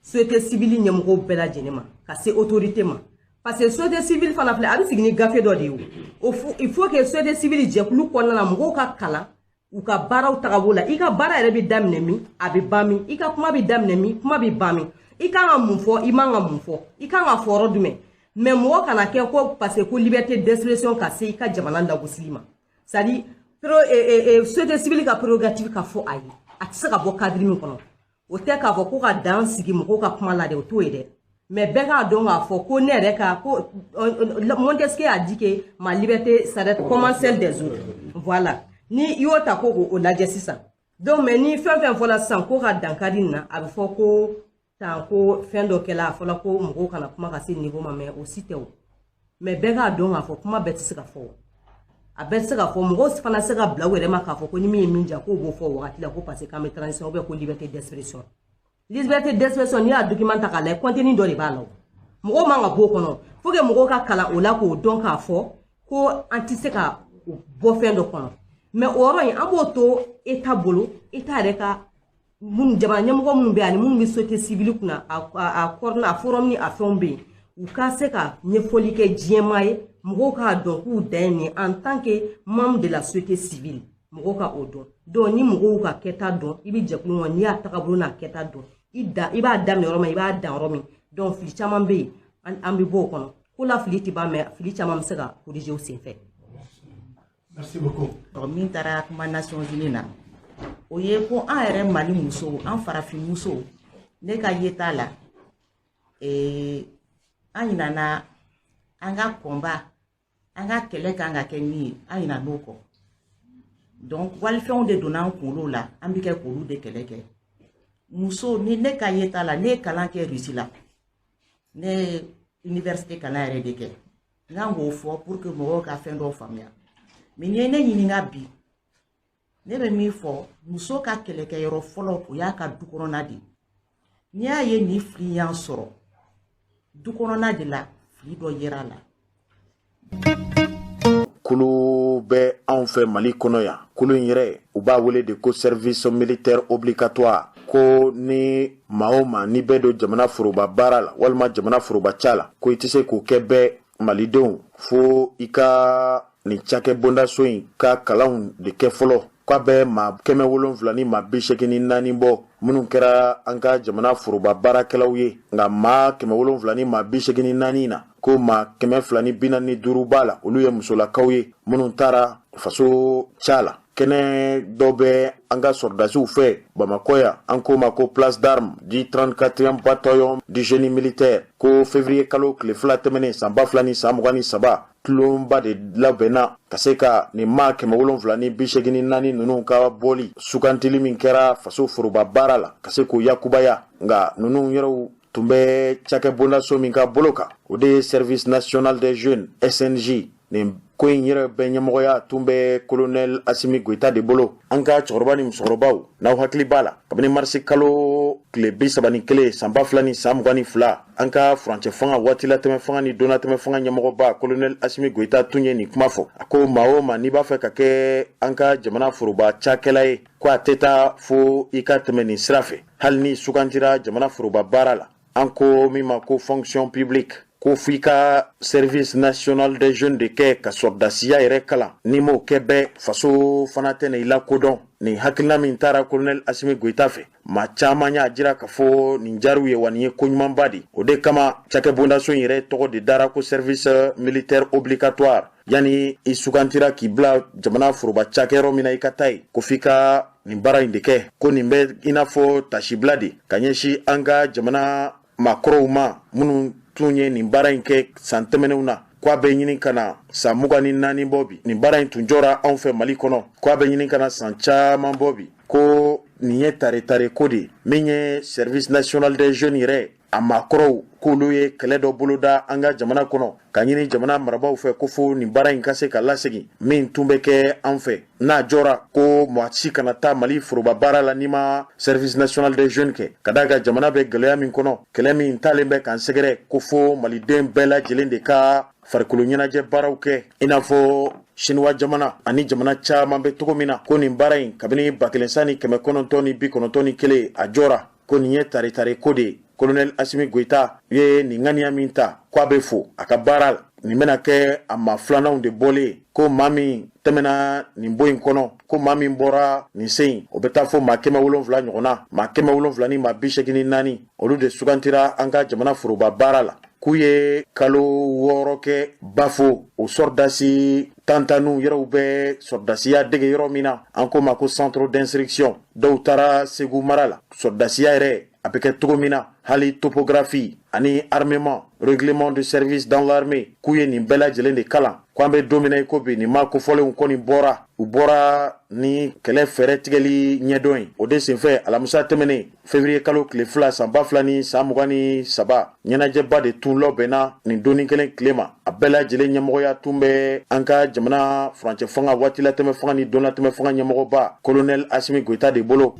société civile ɲɛmɔgɔw bɛɛ lajɛlen ma, ka se autorité ma, parce que société civile fana filɛ, a bɛ sigi ni gafe dɔ de ye. O il faut que société civile jɛkulu kɔnɔna na, mɔgɔw ka kalan u ka baaraw tagabolo la. I ka baara yɛrɛ bɛ daminɛ min, a bɛ ban min? I ka kuma bɛ daminɛ min, kuma bɛ ban min? I kan ka mun fɔ, i man ka mun fɔ, i kan ka fɔ yɔrɔ jumɛn? Mais mɔgɔ kana kɛ ko parce que ko liberté d'expression ka se i ka jamana lagosili ma. C'est à dire société civile ka prérogative ka fɔ a ye, a tɛ se ka bɔ cadre min kɔnɔ, o tɛ k'a fɔ ko ka dan sigi mɔgɔw ka kuma la dɛ, o t'o ye dɛ. Mais bɛɛ k'a dɔn k'a fɔ ko ne yɛrɛ ka ko Montesquieu a dit que ma liberté s'arrête comme celle des autres. Voilà, ni i y'o ta ko k'o lajɛ sisan. Donc mais ni fɛn fɛn fɔla sisan ko ka dankari nin na, a bɛ fɔ ko tan ko fɛn dɔ kɛla, a fɔla ko mɔgɔw kana kuma ka se niveau ma, mais o si tɛ o. Mais bɛɛ k'a dɔn k'a fɔ kuma bɛɛ tɛ se ka fɔ, a bɛɛ tɛ se ka fɔ. Mɔgɔw fana se ka bila u yɛrɛ ma k'a fɔ ko ni min ye min ja, k'o b'o fɔ o wagati la, ko parce que k'an bɛ transition ou bien ko liberté d'expression. Liberté d'expression, n'i y'a document ta k'a lajɛ, contenu dɔ de b'a la o mɔgɔw man ka bɔ o kɔnɔ. Faut que mɔgɔw ka kalan o la k'o dɔn k'a fɔ ko an tɛ se ka bɔ fɛn dɔ kɔnɔ. Mais o yɔrɔ in, an b'o to État bolo, État yɛrɛ ka minnu jamana ɲɛmɔgɔ minnu bɛ yen ani minnu bɛ société civile kunna, a kɔrɔna a forum ni a fɛnw bɛ yen, u ka se ka ɲɛfɔli kɛ diɲɛmaa ye, mɔgɔw k'a dɔn k'u dan ye nin ye en tant que membre de la société civile, mɔgɔw ka o dɔn. Donc ni mɔgɔw ka kɛta dɔn, i bɛ jɛkulu kɔnɔ, n'i y'a tagabolo n'a kɛta dɔn, i da i b'a daminɛ yɔrɔ min, i b'a dan yɔrɔ min. Donc fili caman bɛ yen, an bɛ bɔ o kɔnɔ ko la, fili tɛ ban, mais fili caman bɛ se ka corriger o senfɛ. Merci beaucoup. Min taara kuma Nations Unies na, o ye ko an yɛrɛ Mali musow, an farafin musow, ne ka yeta la, an ɲinana an ka combat, an ka kɛlɛ kan ka kɛ min ye, an ɲinan'o kɔ. Donc walifɛnw de donna an kunkolo la, an bɛ kɛ k'olu de kɛlɛ kɛ. Muso ni ne ka yeta la, ne ye kalan kɛ Russie la, ne ye université kalan yɛrɛ de kɛ. N kan k'o fɔ pour que mɔgɔw ka fɛn dɔw faamuya. Mais n'i ye ne ɲininka bi, ne bɛ min fɔ, muso ka kɛlɛkɛyɔrɔ fɔlɔ, o y'a ka du kɔnɔna de ye. N'i y'a ye nin fili y'an sɔrɔ du kɔnɔna de la, fili dɔ yera a la. Kulu bɛ anw fɛ Mali kɔnɔ yan. Kulu in yɛrɛ, u b'a wele de ko service militaire obligatoire, ko ni maa o maa n'i bɛ don jamana foroba baara la walima jamana foroba ca la, ko i tɛ se k'o kɛ bɛɛ malidenw fo i ka nin cakɛ bondaso in ka kalanw de kɛ fɔlɔ. K'a bɛ maa 784 bɔ minnu kɛra an ka jamana foroba baarakɛlaw ye, nka maa 784 na, ko maa 245 b'a la, olu ye musolakaw ye minnu taara faso ca la. Kɛnɛ dɔ bɛ an ka sɔrɔdasiw fɛ Bamakɔ yan, an k'o ma ko Place d'Armes du 34e bataillon du génie militaire, ko février kalo tile 2 tɛmɛnen san 2023, tulonba de labɛnna ka se ka nin maa 784 ninnu ka bɔli sugantili min kɛra faso foroba baara la, ka se k'o yakubaya. Nka ninnu yɛrɛw tun bɛ cakɛ bondaso min ka bolo kan, o de ye Service national des jeunes, SNJ. Nin ko in yɛrɛ bɛ ɲɛmɔgɔya tun bɛ colonel Assimi Goïta de bolo. An ka cɛkɔrɔba ni musokɔrɔbaw, n'aw hakili b'a la, kabini marisi kalo tile 31 san 2022, an ka furancɛ fanga, waatilatɛmɛ fanga ni donnatɛmɛ fanga ɲɛmɔgɔba colonel Assimi Goïta tun ye nin kuma fɔ. A ko maa o maa n'i b'a fɛ ka kɛ an ka jamana foroba cakɛla ye, ko a tɛ taa fo i ka tɛmɛ nin sira fɛ, hali ni sugantira jamana foroba baara la, an ko min ma ko fonction publique, ko f'i ka Service national des jeunes de kɛ ka sɔrɔdasiya yɛrɛ kalan. N'i m'o kɛ bɛɛ, faso fana tɛna i lakodɔn. Nin hakilina min taara colonel Assimi Goïta fɛ, maa caman y'a jira k'a fɔ nin jariw ye, wa nin ye koɲumanba de. O de kama cakɛ bondaso in yɛrɛ tɔgɔ de dara ko service militaire obligatoire. Yanni i sugantira k'i bila jamana foroba cakɛyɔrɔ min na, i ka taa yen, ko f'i ka nin baara in de kɛ. Ko nin bɛ i n'a fɔ tasibila de ka ɲɛsin an ka jamana maakɔrɔw ma minnu tun ye nin baara in kɛ san tɛmɛnenw na. Ko a bɛ ɲini ka na san 24 bɔ bi, nin baara in tun jɔra anw fɛ Mali kɔnɔ. Ko a bɛ ɲini ka na san caman bɔ bi, ko nin ye tare tare ko de min ye Service national des jeunes yɛrɛ a maakɔrɔw, k'olu ye kɛlɛ dɔ boloda an ka jamana kɔnɔ ka ɲini jamana marabaaw fɛ ko fo nin baara in ka se ka lasegin min tun bɛ kɛ an fɛ n'a jɔra, ko mɔgɔ si kana taa Mali foroba baara la n'i ma Service national des jeunes kɛ, ka d'a kan jamana bɛ gɛlɛya min kɔnɔ, kɛlɛ min talen bɛ k'an sɛgɛrɛ, ko fo maliden bɛɛ lajɛlen de ka farikolo ɲɛnajɛ baaraw kɛ i n'a fɔ Siniwa jamana ani jamana caman bɛ cogo min na. Ko nin baara in, kabini 1991, a jɔra. Ko nin ye tare tare ko de ye. Colonel Assimi Goïta ye nin ŋaniya min ta, ko a bɛ fo a ka baara la. Nin bɛna kɛ a maa filananw de bɔlen, ko maa min tɛmɛna nin bon in kɔnɔ, ko maa min bɔra nin sen in, o bɛ taa fo maa 700 ɲɔgɔn na. Maa 784, olu de sugantira an ka jamana foroba baara la, k'u ye kalo 6 kɛ Bafo, o sɔrɔdasi tantanniw yɛrɛw bɛ sɔrɔdasiya dege yɔrɔ min na, an ko ma ko centre d'instruction. Dɔw taara Segu mara la, sɔrɔdasiya yɛrɛ. a bɛ kɛ cogo min na, hali topographie ani armement, règlement de service dans l'armée, k'u ye nin bɛɛ lajɛlen de kalan. Ko an bɛ don min na i ko bi, nin maa kofɔlenw kɔni bɔra, u bɔra ni kɛlɛ fɛɛrɛ tigɛli ɲɛdɔn ye. O de senfɛ, alamisa tɛmɛnen, février kalo tile 2 san 2023, ɲɛnajɛba de tun labɛnna nin donni kelen tile ma. A bɛɛ lajɛlen ɲɛmɔgɔya tun bɛ an ka jamana furancɛ fanga, waatilatɛmɛ fanga ni donlatɛmɛ fanga ɲɛmɔgɔba colonel Asimi Goyita de bolo.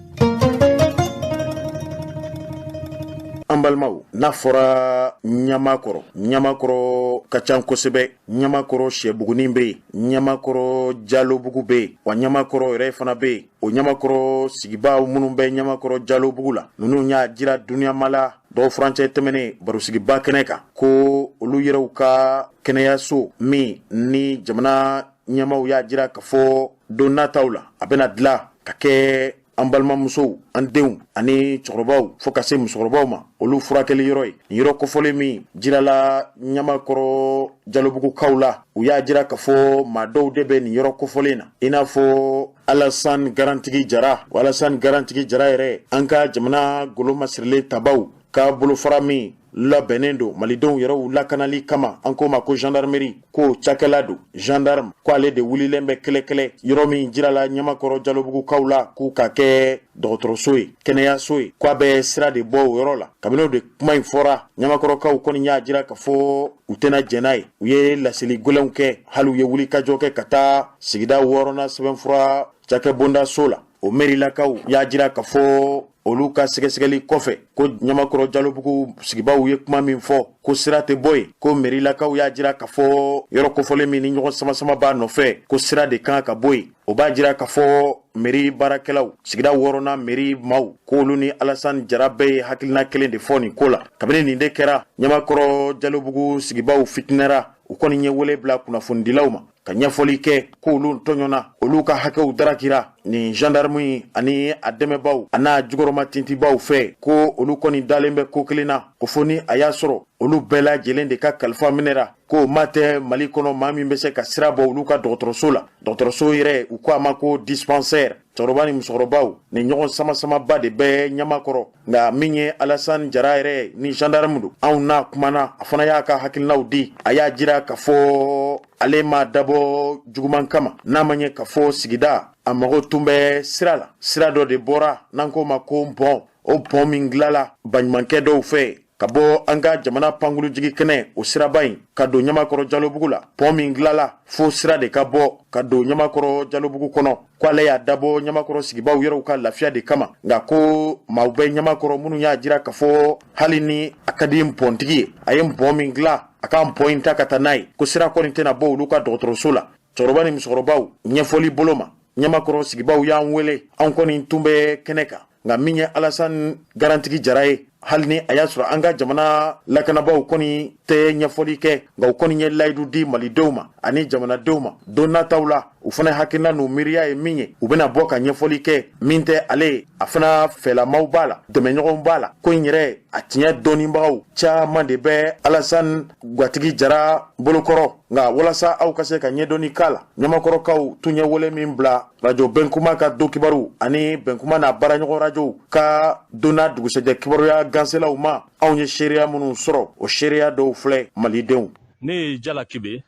An balimaw, n'a fɔra Ɲamakɔrɔ, Ɲamakɔrɔ ka ca kosɛbɛ. Ɲamakɔrɔ Sɛbugunin bɛ yen, Ɲamakɔrɔ Jalobugu bɛ yen, wa Ɲamakɔrɔ yɛrɛ fana bɛ yen. O Ɲamakɔrɔ sigibaaw minnu bɛ Ɲamakɔrɔ Jalobugu la, ninnu y'a jira duniyama la dɔgɔ furancɛ tɛmɛnen barosigiba kɛnɛ kan, ko olu yɛrɛw ka kɛnɛyaso min ni jamana ɲɛmaaw y'a jira k'a fɔ don nataw la a bɛna dilan ka kɛ an balimamusow, an denw ani cɛkɔrɔbaw, fo ka se musokɔrɔbaw ma, olu furakɛli yɔrɔ ye. Nin yɔrɔ kofɔlen min jirala Ɲamakɔrɔ Jalobugukaw la, u y'a jira k'a fɔ maa dɔw de bɛ nin yɔrɔ kofɔlen na, i n'a fɔ Alasan Garantigi Jara. O Alasan Garantigi Jara yɛrɛ, an ka jamana golo masirilen tabaw ka bolofara min labɛnnen don malidenw yɛrɛw lakanali kama, an k'o ma ko gendarmerie, ko cakɛla don, gendarme, ko ale de wulilen bɛ kɛlɛkɛlɛ yɔrɔ min jirala Ɲamakɔrɔ Jalobugukaw la k'u ka kɛ dɔgɔtɔrɔso ye, kɛnɛyaso ye, k'a bɛ sira de bɔ o yɔrɔ la. Kabini o de kuma in fɔra, Ɲamakɔrɔkaw kɔni y'a jira k'a fɔ u tɛna jɛn n'a ye. U ye laseli gɛlɛnw kɛ, hali u ye wulikajɔ kɛ ka taa sigida 6nan sɛbɛnfura cakɛbondaso la. O mɛrilakaw y'a jira k'a fɔ olu ka sɛgɛsɛgɛli kɔfɛ, ko Ɲamakɔrɔ Jalobugu sigibaw ye kuma min fɔ ko sira tɛ bɔ yen, ko mɛrilakaw y'a jira k'a fɔ yɔrɔ kofɔlen min ni ɲɔgɔn samasama b'a nɔfɛ, ko sira de kan ka bɔ yen. O b'a jira k'a fɔ mɛri baarakɛlaw, sigida 6nan mɛri maaw, k'olu ni Alasan Jara bɛɛ ye hakilina kelen de fɔ nin ko la. Kabini nin de kɛra, Ɲamakɔrɔ Jalobugu sigibaw fitinɛra. U kɔni ye wele bila kunnafonidilaw ma ka ɲɛfɔli kɛ k'olu tɔɲɔna, olu ka hakɛw darakira nin gendarme in ani a dɛmɛbaw a n'a jukɔrɔma tintibaw fɛ, ko olu kɔni dalen bɛ ko kelen na, ko fo ni a y'a sɔrɔ olu bɛɛ lajɛlen de ka kalifa minɛra, ko ma tɛ Mali kɔnɔ maa min bɛ se ka sira bɔ olu ka dɔgɔtɔrɔso la. Dɔgɔtɔrɔso yɛrɛ, u ko a ma ko dispensaire. Cɛkɔrɔba ni musokɔrɔbaw, ni ɲɔgɔn samasamaba de bɛ Ɲamakɔrɔ. Nka min ye Alasan Jara yɛrɛ ni gendarme don, anw n'a kumana, a fana y'a ka hakilinaw di. A y'a jira k'a fɔ ale ma dabɔ juguman kama, n'a ma ɲɛ k'a fɔ sigida a mago tun bɛ sira la. Sira dɔ de bɔra n'an k'o ma ko pont, o pont min dilala baɲumankɛ dɔw fɛ ka bɔ an ka jamana pankurujigi kɛnɛ, o siraba in, ka don Ɲamakɔrɔ Jalobugu la. Pont min dilala fo sira de ka bɔ ka don Ɲamakɔrɔ Jalobugu kɔnɔ, ko ale y'a dabɔ Ɲamakɔrɔ sigibaw yɛrɛw ka lafiya de kama. Nka ko maaw bɛ Ɲamakɔrɔ minnu y'a jira k'a fɔ hali ni a ka di pɔntigi ye, a ye pont min dilan, a ka pont in ta ka taa n'a ye, ko sira kɔni tɛna bɔ olu ka dɔgɔtɔrɔso la. Cɛkɔrɔba ni musokɔrɔbaw, ɲɛfɔli bolo ma, Ɲamakɔrɔ sigibaw y'an wele, anw kɔni tun bɛ kɛnɛ kan. Nka min ye Alasan Garantigi Jara ye, hali ni a y'a sɔrɔ an ka jamana lakanabaaw kɔni tɛ ɲɛfɔli kɛ, nka u kɔni ye layidu di malidenw ma ani jamanadenw ma, don nataw la u fana hakilina n'u miiriya ye min ye, u bɛna bɔ ka ɲɛfɔli kɛ. Min tɛ ale ye, a fana fɛlamaw b'a la, dɛmɛɲɔgɔnw b'a la. Ko in yɛrɛ a tiɲɛ dɔnnibagaw caman de bɛ Alasan Gatigi Jara bolokɔrɔ. Nka walasa aw ka se ka ɲɛdɔnni k'a la, Ɲamakɔrɔkaw tun ye wele min bila rajo Bɛnkuma ka don kibaru ani Bɛnkuma n'a baaraɲɔgɔn rajow ka donna dugusɛjɛ kibaruya ganselaw ma, anw ye seereya minnu sɔrɔ, o seereya dɔw filɛ, malidenw. Ne ye Jala Kebe,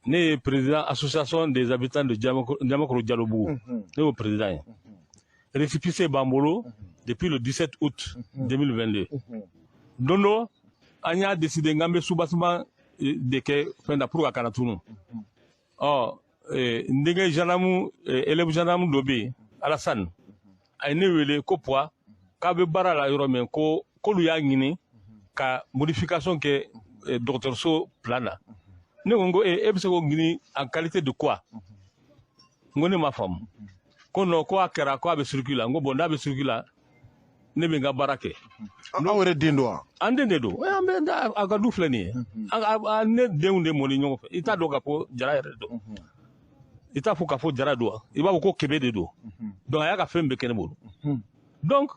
ne ye président association des habitants de Ɲamakɔrɔ Jalobugu, ne y'o président ye. Récépissé b'an bolo depuis le 17 août 2022. Don dɔ an y'a décidé k'an bɛ soubassement de kɛ fɛn na pour ka kana tunu. Ɔ n denkɛ gendarme, élève gendarme dɔ bɛ yen, Alassane, a ye ne wele ko Puwa, k'a bɛ baara la yɔrɔ min, ko k'olu y'a ɲini ka modification kɛ dɔgɔtɔrɔso plan na. Ne ko n ko e bɛ se k'o ɲini en qualité de quoi? N ko ne ma faamu. Ko non, ko a kɛra ko a bɛ circuit la. N ko bon, n'a bɛ circuit la, ne bɛ n ka baara kɛ. Aw yɛrɛ den don wa? An den de don. An bɛ a ka du filɛ nin ye, ne denw de mɔni ɲɔgɔn fɛ. I t'a dɔn k'a fɔ Jara yɛrɛ don, i t'a fɔ k'a fɔ Jara don wa, i b'a fɔ ko Kebe de don. Donc a y'a ka fɛn bɛɛ kɛ ne bolo. Donc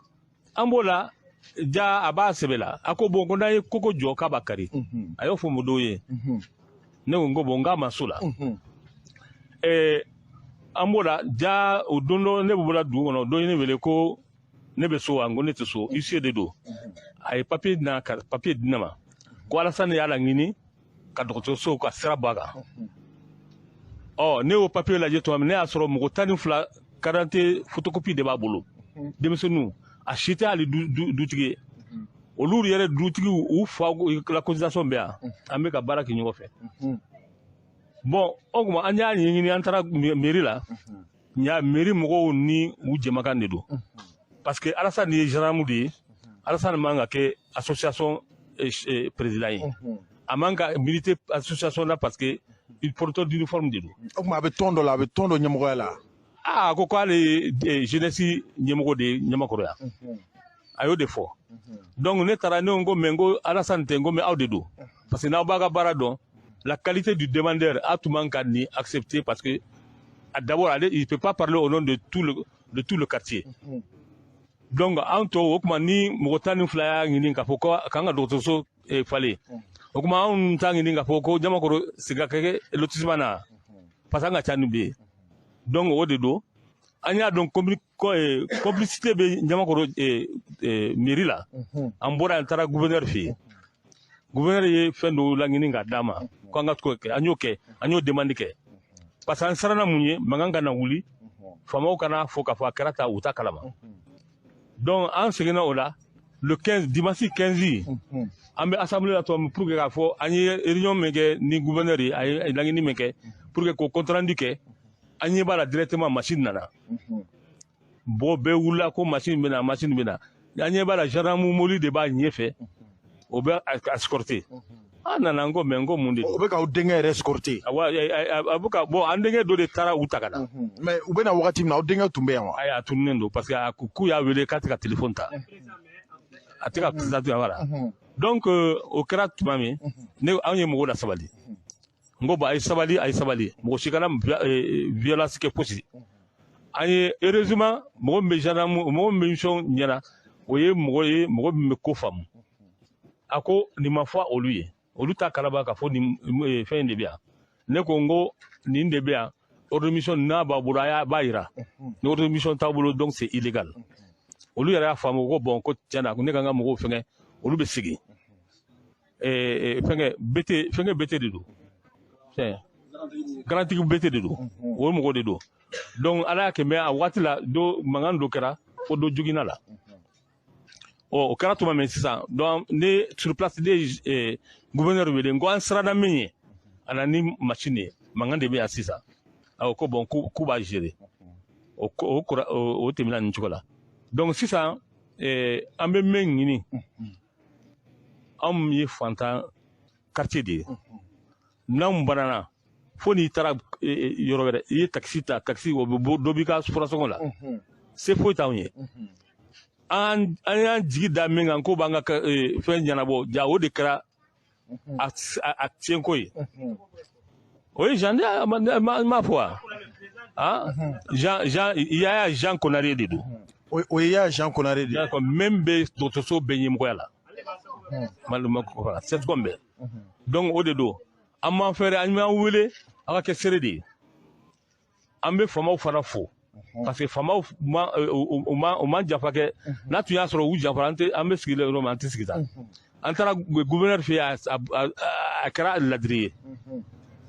an b'o la ja, a b'a sɛbɛ la. A ko bon, ko n'an ye koko jɔ k'a b'a kari. A y'o fɔ mɔdɔw ye. Ne ko n ko bon, n k'a ma so la. An b'o la ja, o don dɔ ne bɔra dugu kɔnɔ, dɔ ye ne wele ko Ne bɛ so wa? N ko ne tɛ so, huissier de don. A ye papier na ka papier di ne ma ko Alassane y'a laɲini ka dɔgɔtɔrɔso ka sira bɔ a kan. Ɔ, ne y'o papier lajɛ tuma min, ne y'a sɔrɔ mɔgɔ 12 carte d'identité photocopie de b'a bolo, denmisɛnninw, a si tɛ hali dutigi ye. Olu yɛrɛ dutigiw, u fa la cotisation bɛ yan, an bɛ ka baara kɛ ɲɔgɔn fɛ. Bon, o tuma an y'a ɲɛɲini, an taara mairie la. Ɲa mairie mɔgɔw ni u jɛmakan de don, parce que Alassane ye gendarme de ye. Alassane man ka kɛ association président ye, a man ka militer association la, parce que porteur d'uniforme de don. O tuma a bɛ tɔn dɔ la, a bɛ tɔn dɔ ɲɛmɔgɔya la. Aa, a ko k'ale ye jeunesse ɲɛmɔgɔ de ye Ɲamakɔrɔ yan, a y'o de fɔ. Donc ne taara, ne ko mais, n ko Alassane tɛ, n ko mais aw de don, parce que n'aw b'a ka baara dɔn, la qualité du demandeur a tun man ka nin accepter, parce que d'abord ale, il peut pas parler au nom de tout le quartier. Donc an tɔw, o tuma ni mɔgɔ 12 y'a ɲini k'a fɔ ko k'an ka dɔgɔtɔrɔso falen, o tuma anw t'a ɲini k'a fɔ ko Ɲamakɔrɔ sigi ka kɛ lotissement na, parce que an ka ca ni bɛ ye. Donc o de don, an y'a dɔn complicité bɛ Ɲamakɔrɔ mairie la. An bɔra yan, taara gouverneur fɛ yen. Gouverneur ye fɛn dɔw laɲini k'a d'a ma ko an ka to kɛ. An y'o kɛ, an y'o demande kɛ, parce que an siranna mun ye, mankan kana wuli, faamaw kana fɔ k'a fɔ a kɛra tan, u t'a kalama. Donc an seginna o la le 15, dimanche 15, an bɛ assemblée la tuma min, pour que k'a fɔ an ye réunion min kɛ ni gouverneur ye, a ye laɲini min kɛ pour que k'o compte rendu kɛ, an ɲɛ b'a la directement machine nana. Bon, bɛɛ wulila ko machine bɛ na, machine bɛ na. An ɲɛ b'a la, gendarme mobili de b'a ɲɛfɛ, o bɛ a escorter. An nana, n ko mais, n ko mun de don? O bɛ k'aw denkɛ yɛrɛ escorter? Awa, a bɛ ka bon, an denkɛ dɔ de taara u ta ka na. Mais u bɛ na wagati min na, aw denkɛ tun bɛ yan wa? Ayi, a tununnen don, parce que a ko k'u y'a wele k'a tɛ ka téléphone ta, a tɛ ka ta, voilà. Donc o kɛra tuma min, ne, anw ye mɔgɔw la sabali. N ko bon, a ye sabali, a ye sabali, mɔgɔ si kana violence kɛ fosi. An ye, heureusement, mɔgɔ min bɛ gendarme, mɔgɔ min bɛ mission ɲɛna, o ye mɔgɔ ye, mɔgɔ min bɛ ko faamu. A ko nin ma fɔ olu ye, olu t'a kalama k'a fɔ nin fɛn in de bɛ yan. Ne ko, n ko nin de bɛ yan, ordre de mission n'a b'a bolo, a y'a b'a yira. Ni ordre de mission t'a bolo, donc c'est illégal. Olu yɛrɛ y'a faamu ko bon, ko tiɲɛ na, ne ka n ka mɔgɔw fɛngɛ, olu bɛ segin. Fɛngɛ BT, fɛngɛ BT de don, fɛn garantigi BT de don, o mɔgɔ de don. Donc ala y'a kɛ, mais a waati la, dɔ mankan dɔ kɛra fo dɔ joginna la. Ɔ, o kɛra tuma min sisan, donc ne sur place, ne ye gouverneur wele, n ko an siranna min ye, a na ni machine ye, mankan de bɛ yan sisan. Awɔ, ko bon, k'u b'a gérer. O o o tɛmɛna nin cogo la. Donc sisan an bɛ min ɲini, anw ye fantan quartier de ye. N'anw banana, fo n'i taara yɔrɔ wɛrɛ, i ye taxi ta, taxi o bɛ bɔ, dɔ b'i ka furasɔngɔ la, se foyi t'anw ye. An y'an jigi da min kan k'o b'an ka fɛn ɲɛnabɔ, ja o de kɛra a tiɲɛko ye. O ye Jean, ne m'a fɔ wa, ah, Jean Yaya Jean Konare de don. O ye Yaya Jean Konare de ye. Même bɛ dɔgɔtɔrɔso bɛɛ ɲɛmɔgɔya la, malima voilà, CESCOM bɛɛ. Donc o de don, an m'an fɛrɛ, an b'an wele a ka kɛ seere de ye. An bɛ faamaw fana fo, parce que faamaw ma u ma janfa kɛ. N'a tun y'a sɔrɔ u janfara, an tɛ an bɛ sigi yɔrɔ min, an tɛ sigi tan. An taara gouverneur fɛ yen, a kɛra ladiri ye.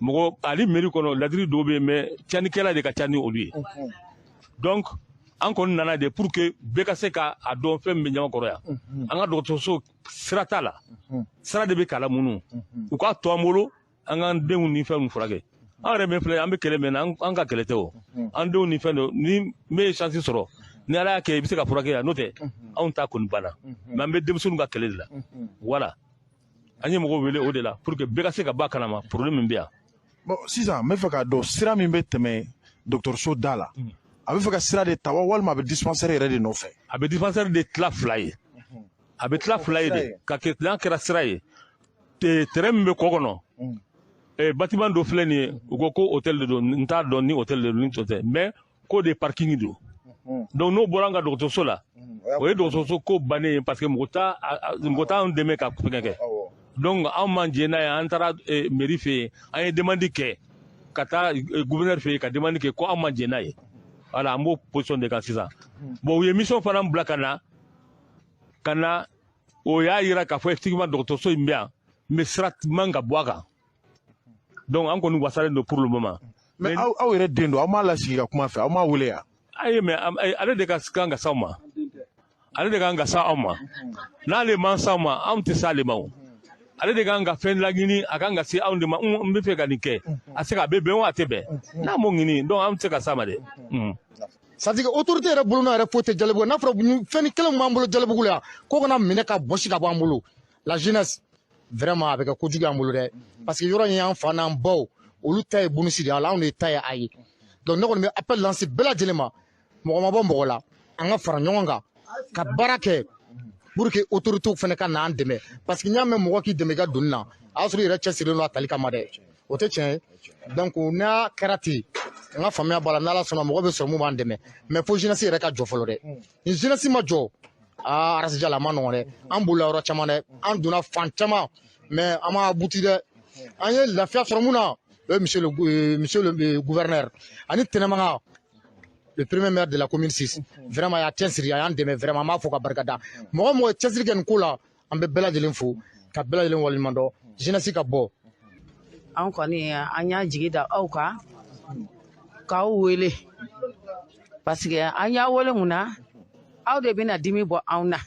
Mɔgɔ ale mairie kɔnɔ, ladiri dɔw bɛ yen, mais tiɲɛnikɛla de ka ca ni olu ye. Donc an kɔni nana de pour que bɛɛ ka se ka a dɔn fɛn min bɛ Ɲamakɔrɔ yan. An ka dɔgɔtɔrɔso, sira t'a la, sira de bɛ k'a la munu. U k'a to an bolo, an k'an denw ni fɛnw furakɛ. An yɛrɛ min filɛ, an bɛ kɛlɛ min na, an ka kɛlɛ tɛ o, an denw ni fɛn dɔ. Ni min ye chance sɔrɔ, ni Ala y'a kɛ, i bɛ se ka furakɛ yan, n'o tɛ anw ta kɔni banna. Mais an bɛ denmisɛnninw ka kɛlɛ de la. Voilà, an ye mɔgɔw wele o de la pour que bɛɛ ka se ka bɔ a kalama problème min bɛ yan. Bon, sisan n bɛ fɛ k'a dɔn, sira min bɛ tɛmɛ dɔgɔtɔrɔso da la, a bɛ fɛ ka sira de ta wa, walima a bɛ dispensaire yɛrɛ de nɔfɛ? A bɛ dispensaire de tila fila ye, a bɛ tila fila ye de ka kɛ. N'a kɛra sira ye, terrain min bɛ kɔ kɔnɔ, bâtiment dɔ filɛ nin ye, u ko ko hôtel de don. N t'a dɔn ni hôtel de don ni tɛ, mais k'o de parking don. Donc n'o bɔra an ka dɔgɔtɔrɔso la, o ye dɔgɔtɔrɔso ko bannen ye, parce que mɔgɔ t'anw dɛmɛ ka fɛngɛ kɛ. Donc anw m'an jɛ n'a ye. An taara mairie fɛ yen, an ye demande kɛ ka taa gouverneur fɛ yen ka demande kɛ ko anw ma jɛn n'a ye. Voilà, an b'o position de kan sisan. Bon, u ye mission fana bila ka na ka na, o y'a yira k'a fɔ effectivement dɔgɔtɔrɔso in bɛ yan, mais sira man ka bɔ a kan. Donc an kɔni wasalen don pour le moment. Mais aw yɛrɛ den don, aw m'a lasigi ka kuma fɛ, aw m'a wele yan? Ayi, mais ale de ka kan ka s'anw ma, ale de kan ka s'anw ma. N'ale man s'anw ma, anw tɛ s'ale ma. O ale de kan ka fɛn laɲini, a kan ka se anw de ma. N bɛ fɛ ka nin kɛ, a se ka a bɛ bɛn o a tɛ bɛn, n'a m'o ɲini, donc anw tɛ se ka s'a ma dɛ. C'est à dire que autorité yɛrɛ bolonɔ yɛrɛ foyi tɛ Jalibugu. N'a fɔra fɛn ni kelen min b'an bolo Jalibugu la yan, k'o kana minɛ ka bɔsi ka bɔ an bolo, la jeunesse, vraiment a bɛ kɛ kojugu y'an bolo dɛ, parce que yɔrɔ in y'an fa n'an baw olu ta ye bonus de ye, ala anw de ta ye a ye. Donc ne kɔni bɛ appel lancer bɛɛ lajɛlen ma, mɔgɔ ma bɔ mɔgɔ la, an ka fara ɲɔgɔn kan ka baara kɛ pour que autorités fana ka n'an dɛmɛ, parce que n'i y'a mɛn mɔgɔ k'i dɛmɛ i ka doni na, a y'a sɔrɔ i yɛrɛ cɛsirilen don a tali kama dɛ, o tɛ tiɲɛ ye. Donc n'a kɛra ten, n ka faamuya b'a la, n'Ala sɔnna, mɔgɔ bɛ sɔrɔ mun b'an dɛmɛ, mais fo jeunesse yɛrɛ ka jɔ fɔlɔ dɛ. Ni jeunesse ma jɔ, aa, arasija la, a ma nɔgɔn dɛ. An bolila yɔrɔ caman dɛ, an donna fan caman, mais an ma abouti dɛ. An ye lafiya sɔrɔ mun na, o ye monsieur le gouverneur ani Tɛnɛmaga, le premier maire de la commune 6. Vraiment, a y'a cɛsiri, a y'an dɛmɛ vraiment, an b'a fɔ ka barika da. Mɔgɔ mɔgɔ ye cɛsiri kɛ nin ko la, an bɛ bɛɛ lajɛlen fo ka bɛɛ lajɛlen waleɲuman dɔn. Jeunesse ka bɔ. An kɔni, an y'a jigi da aw kan k'aw wele, parce que an y'a wele mun na, aw de bɛna dimi bɔ anw na.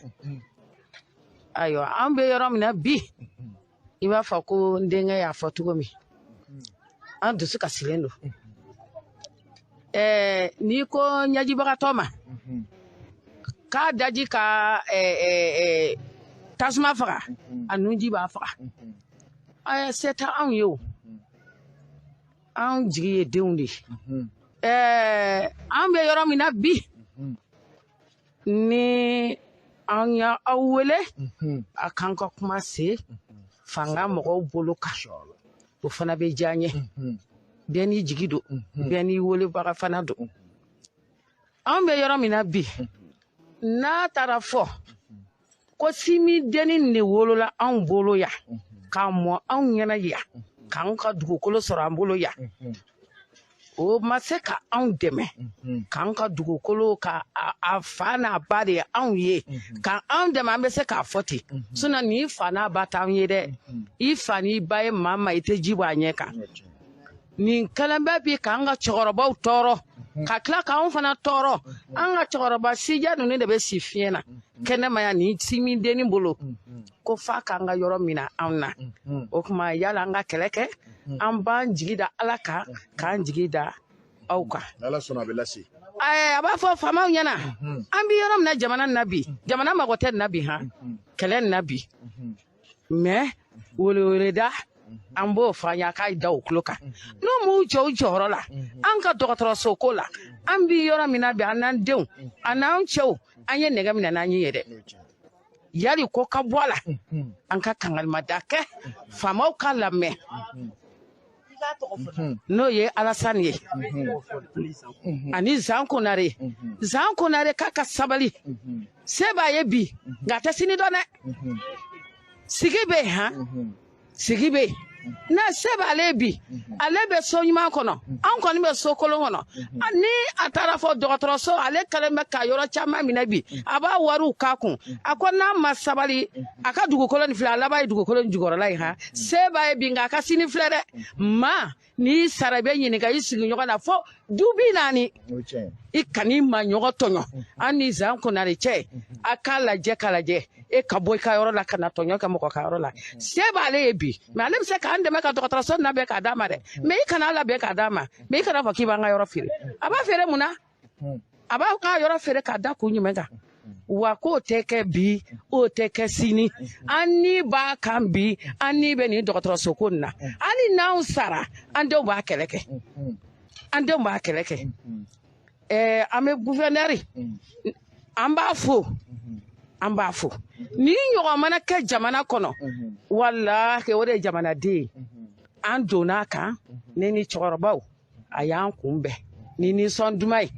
Ayiwa, an bɛ yɔrɔ min na bi, i b'a fɔ ko n denkɛ y'a fɔ cogo min, an dusu kasilen don. N'i ko ɲɛjibagatɔ ma k'a daji ka tasuma faga, a nunji b'a faga. Se tɛ anw ye o, anw jigi ye denw de ye. An bɛ yɔrɔ min na bi, ni an y'aw wele, a k'an ka kuma se fanga mɔgɔw bolo kan, o fana bɛ diya n ye. Bɛɛ n'i jigi don, bɛɛ n'i welebaga fana don. Anw bɛ yɔrɔ min na bi, n'a taara fɔ ko simi dennin de wolola anw bolo yan, k'a mɔ anw ɲɛna yan, k'an ka dugukolo sɔrɔ an bolo yan, o ma se ka anw dɛmɛ k'an ka dugukolo ka a fa n'a ba de ye anw ye ka anw dɛmɛ, an bɛ se k'a fɔ ten. Sinon n'i fa n'a ba t'anw ye dɛ, i fa n'i ba ye maa ma, i tɛ ji bɔ a ɲɛ kan. Nin kɛlen bɛ bi k'an ka cɛkɔrɔbaw tɔɔrɔ, ka tila k'anw fana tɔɔrɔ. An ka cɛkɔrɔba sijɛ ninnu de bɛ si fiɲɛ na kɛnɛma yan nin simi dennin bolo ko f'a k'an ka yɔrɔ minɛ anw na. O tuma yala an ka kɛlɛ kɛ, an b'an jigi da Ala kan, k'an jigi da aw kan. Ala sɔnna, a bɛ lase. A b'a fɔ faamaw ɲɛna, an bɛ yɔrɔ min na jamana nin na bi, jamana mago tɛ nin na bi, han kɛlɛ nin na bi, mais weleweleda an b'o fɔ an ye, a k'a da o tulo kan. N'u m'u jɔ u jɔyɔrɔ la an ka dɔgɔtɔrɔso ko la, an bɛ yɔrɔ min na bi, an n'an denw an n'an cɛw, an ye nɛgɛ minɛ n'an ye dɛ. Yali ko ka bɔ a la, an ka kangalimada kɛ faamaw ka lamɛn, n'o ye Alasani ye ani Zan Konare. Zan Konare k'a ka sabali, se b'a ye bi, nka a tɛ sini dɔn dɛ. Sigi bɛ yen, han sigi bɛ yen, n'a se b'ale bi, ale bɛ so ɲuman kɔnɔ, an kɔni bɛ so kolon kɔnɔ. Ni a taara fɔ dɔgɔtɔrɔso, ale kɛlen bɛ ka yɔrɔ caman minɛ bi, a b'a wariw k'a kun. A ko n'a ma sabali, a ka dugukolo nin filɛ, a laban ye dugukolo nin jukɔrɔla ye. Han se b'a ye bi, nka a ka sini filɛ dɛ. Maa n'i sara, i bɛ ɲininka i sigiɲɔgɔn na fo du 40. I kan'i ma ɲɔgɔn tɔɲɔ. An ni Zan Konare cɛ, a k'a lajɛ, k'a lajɛ e ka bɔ i ka yɔrɔ la ka na tɔɲɔ kɛ mɔgɔ ka yɔrɔ la. Se b'ale ye bi, mais ale bɛ se k'an dɛmɛ ka dɔgɔtɔrɔso labɛn k'a d'a ma dɛ, mais i kana labɛn k'a d'a ma, mais i kana fɔ k'i b'an ka yɔrɔ feere. A b'a feere mun na? A b'a ka yɔrɔ feere k'a da kun jumɛn kan? Wa k'o tɛ kɛ bi, o tɛ kɛ sini. An ni b'a kan bi, an ni bɛ nin dɔgɔtɔrɔso ko nin na. Hali n'anw sara, an denw b'a kɛlɛ kɛ, an denw b'a kɛlɛ kɛ. An bɛ gouverneur, an b'a fo, an b'a fo. Ni ɲɔgɔn mana kɛ jamana kɔnɔ, walahi o de ye jamanaden ye. An donna a kan ne ni cɛkɔrɔbaw, a y'an kunbɛn ni nisɔn duman ye,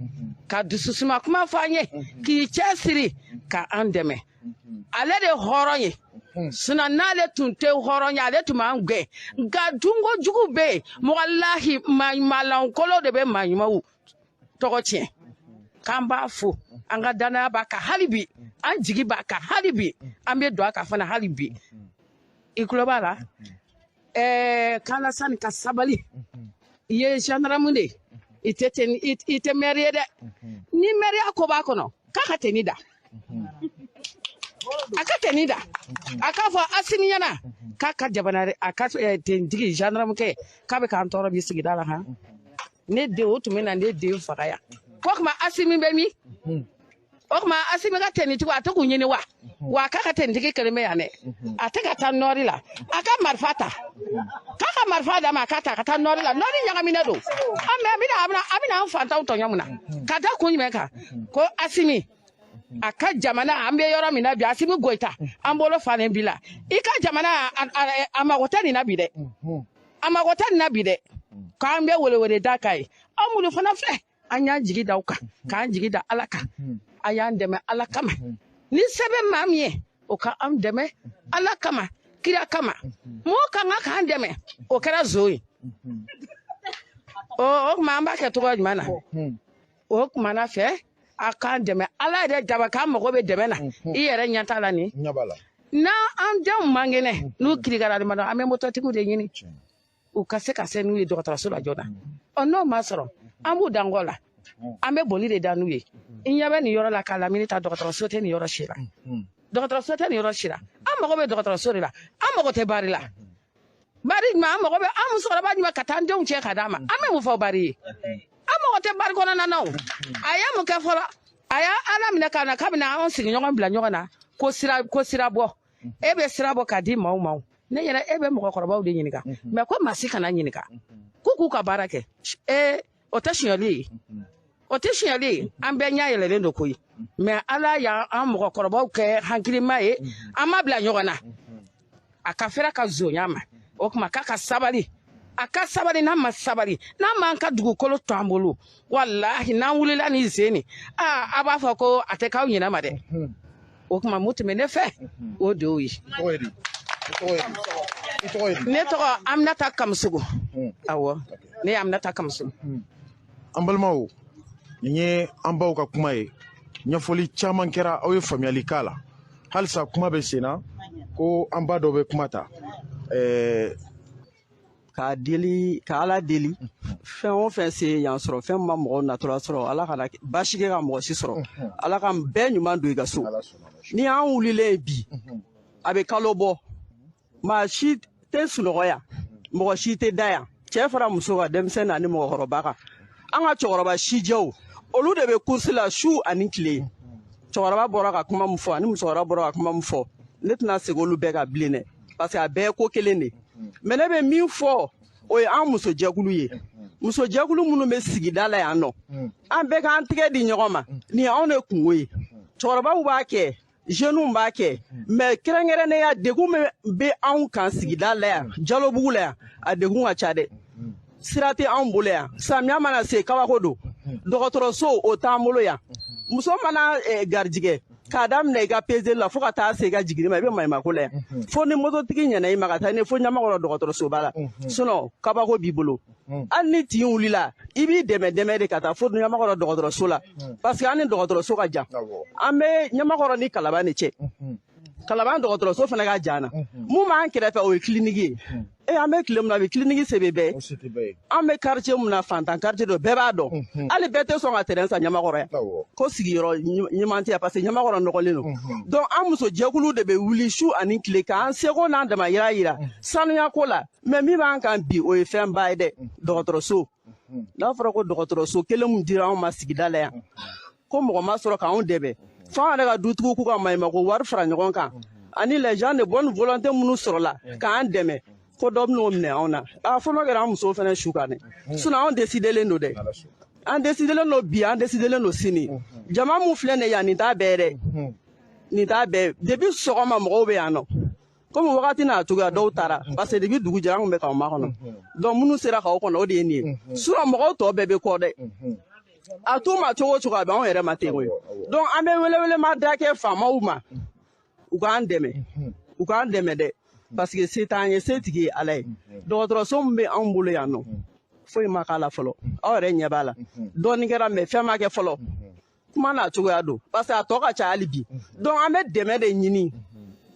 ka dususuma kuma fɔ an ye, k'i cɛsiri ka an dɛmɛ. Ale de ye hɔrɔn ye, sinon n'ale tun tɛ hɔrɔn ye, ale tun b'an gɛn. Nka dunko jugu bɛ yen, mɔgɔ lahi maalankolon de bɛ maa ɲumanw tɔgɔ tiɲɛ. K'an b'a fo, an ka danaya b'a kan hali bi, an jigi b'a kan hali bi, an bɛ don a kan fana hali bi. I tulo b'a la, k'Alasani ka sabali. I ye gendarme de ye, i tɛ ten, i tɛ maire ye dɛ. Ni maire ko b'a kɔnɔ, k'a ka tenue da, a ka tenue da, a k'a fɔ Asimi ɲɛna k'a ka jamana, a ka tenitigi gendarme kɛ k'a bɛ k'an tɔɔrɔ bi sigida la. Han, ne den, o tun bɛ na ne den faga yan. Ko tuma Asimi bɛ min? O tuma Asimi ka tenitigiw, a tɛ k'u ɲini wa? Wa a k'a ka tenitigi kelen bɛ yan dɛ, a tɛ ka taa nɔri la, a ka marifa ta, k'a ka marifa d'a ma, a k'a ta ka taa nɔri la. Nɔri ɲagaminen don. An mɛ a bɛna an fantanw tɔɲɔ mun na? Ka da kun jumɛn kan? Ko Asimi a ka jamana, an bɛ yɔrɔ min na bi, Asimi Goyita, an bolo falen bi la. I ka jamana, a mago tɛ nin na bi dɛ, a mago tɛ nin na bi dɛ. K'an bɛ welewele da k'a ye. Aw minnu fana filɛ, an y'an jigi da aw kan, k'an jigi da Ala kan. A y'an dɛmɛ Ala kama. Ni se bɛ maa min ye, o ka an dɛmɛ Ala kama, kira kama. Mɔgɔ kan ka k'an dɛmɛ, o kɛra zon ye. O tuma an b'a kɛ cogoya jumɛn na? O tuma na fɛ, a k'an dɛmɛ Ala yɛrɛ daba, k'an mago bɛ dɛmɛ na. I yɛrɛ ɲɛ t'a la nin n'an an denw man kɛnɛ, n'u kirikara, adamadenw, an bɛ mototigiw de ɲini u ka se ka se n'u ye dɔgɔtɔrɔso la joona. Ɔ, n'o ma sɔrɔ, an b'u dan kɔ la, an bɛ boli de da n'u ye. I ɲɛ bɛ nin yɔrɔ la, k'a lamini ta, dɔgɔtɔrɔso tɛ nin yɔrɔ si la, dɔgɔtɔrɔso tɛ nin yɔrɔ si la. An mago bɛ dɔgɔtɔrɔso de la, an mago tɛ bari la. Bari jumɛn? An mago bɛ an musokɔrɔba jumɛn ka taa an denw cɛ ka d'a ma? An bɛ mun fɔ bari ye? An mago tɛ bari kɔnɔna na. O a ye mun kɛ fɔlɔ? A y'a Ala minɛ ka na k'a bɛna anw sigiɲɔgɔn bila ɲɔgɔn na, ko sira, ko sira bɔ. E bɛ sira bɔ k'a di maaw ma. Ne yɛrɛ, e bɛ mɔgɔkɔrɔbaw de ɲininka, mɛ ko maa si kana ɲininka k'u k'u ka baara kɛ. Ee, o tɛ sonyali ye, o tɛ sonyali ye. An bɛɛ ɲɛ yɛlɛlen don koyi, mɛ Ala y'an mɔgɔkɔrɔbaw kɛ hakilima ye, an ma bila ɲɔgɔn na. A ka fɛrɛ ka zonya ma. O tuma k'a ka sabali, a ka sabali. N'a ma sabali, n'a m'an ka dugukolo to an bolo, walahi, n'an wulila ni sen nin, aa, a b'a fɔ ko a tɛ k'aw ɲinɛ ma dɛ. O tuma mun tun bɛ ne fɛ, o de y'o ye. Ne tɔgɔ Aminata Kamusogo. Awɔ, ne ye Aminata Kamusogo. An balimaw, nin ye an baw ka kuma ye. Ɲɛfɔli caman kɛra, aw ye faamuyali k'a la. Halisa kuma bɛ sen na, ko an ba dɔ bɛ kuma ta. K'a deli, ka Ala deli, fɛn o fɛn se yan sɔrɔ, fɛn ma mɔgɔw natɔla sɔrɔ, Ala kana baasi kɛ ka mɔgɔ si sɔrɔ. Ala ka bɛɛ ɲuman don i ka so. Ni an wulilen bi, a bɛ kalo bɔ, maa si tɛ sunɔgɔ yan, mɔgɔ si tɛ da yan, cɛ fara muso kan, denmisɛnnin ani mɔgɔkɔrɔba kan. An ka cɛkɔrɔba sijɛw, olu de bɛ course la su ani tile. Cɛkɔrɔba bɔra ka kuma min fɔ ani musokɔrɔba bɔra ka kuma min fɔ, ne tɛna segin olu bɛɛ kan bilen dɛ, parce que a bɛɛ ye ko kelen de. Mais ne bɛ min fɔ, o ye an musojɛkulu ye, musojɛkulu minnu bɛ sigida la yan nɔ, an bɛɛ k'an tɛgɛ di ɲɔgɔn ma. Nin ye anw de kungo ye. Cɛkɔrɔbaw b'a kɛ, jeunes b'a kɛ, mais kɛrɛnkɛrɛnnenya degun min bɛ anw kan sigida la yan, Jalobugu la yan, a degun ka ca dɛ. Sira tɛ anw bolo yan. Samiya mana se, kabako don. Dɔgɔtɔrɔso, o t'an bolo yan. Muso mana garijigɛ, k'a daminɛ i ka peseli la fo ka taa se i ka jiginni ma, i bɛ maɲumako la yan, fo ni mototigi ɲɛna i ma ka taa ni fo Ɲamakɔrɔ dɔgɔtɔrɔsoba la. Sinon kabako b'i bolo. Hali ni tin wulila, i b'i dɛmɛ dɛmɛ de ka taa fo Ɲamakɔrɔ dɔgɔtɔrɔso la, parce que an ni dɔgɔtɔrɔso ka jan. An bɛ Ɲamakɔrɔ ni Kalaban de cɛ. Kalaban dɔgɔtɔrɔso fana ka jan na. Mun b'an kɛrɛfɛ, o ye kiliniki ye. E, an bɛ tile min na bi, kiliniki se bɛ bɛɛ. An bɛ quartier mun na, fantan quartier don, bɛɛ b'a dɔn. Hali bɛɛ tɛ sɔn ka terrain san Ɲamakɔrɔ yan, ko sigiyɔrɔ ɲuman tɛ yan, parce que Ɲamakɔrɔ nɔgɔlen don. Donc an muso jɛkulu de bɛ wuli su ani tile k'an seko n'an damayira yira sanuya ko la. Mais min b'an kan bi, o ye fɛnba ye dɛ, dɔgɔtɔrɔso. N'a fɔra ko dɔgɔtɔrɔso kelen mun dira anw ma sigida la yan, ko mɔgɔ ma sɔrɔ k'anw dɛmɛ, fo an yɛrɛ ka dutigiw k'u ka maɲumako wari fara ɲɔgɔn kan, ani les gens de bonne volonté minnu sɔrɔla k'an dɛmɛ, ko dɔ bɛn'o minɛ anw na. A fo n'o kɛra, an musow fana su kan dɛ. Sinon anw décidelen don dɛ, an décidelen don bi, an décidelen don sini. Jama mun filɛ nin ye yan, nin t'a bɛɛ ye dɛ, nin t'a bɛɛ. Depuis sɔgɔma mɔgɔw bɛ yan nɔ, komi wagati n'a cogoya, dɔw taara, parce que depuis dugu jɛra an kun bɛ k'aw makɔnɔ. Donc minnu sera k'aw kɔnɔ, o de ye nin ye. Sinon mɔgɔw tɔ bɛɛ bɛ kɔ dɛ. A t'u ma cogo o cogo, a bɛ anw yɛrɛ ma ten koyi. Donc an bɛ welewelema da kɛ faamaw ma, u k'an dɛmɛ, u k'an dɛmɛ dɛ, parce que se t'an ye, setigi ye Ala ye. Dɔgɔtɔrɔso min bɛ anw bolo yan nɔ, foyi ma k'a la fɔlɔ. Aw yɛrɛ ɲɛ b'a la, dɔɔnin kɛra, mais fɛn ma kɛ fɔlɔ. Kuma n'a cogoya don, parce que a tɔ ka ca hali bi. Donc an bɛ dɛmɛ de ɲini.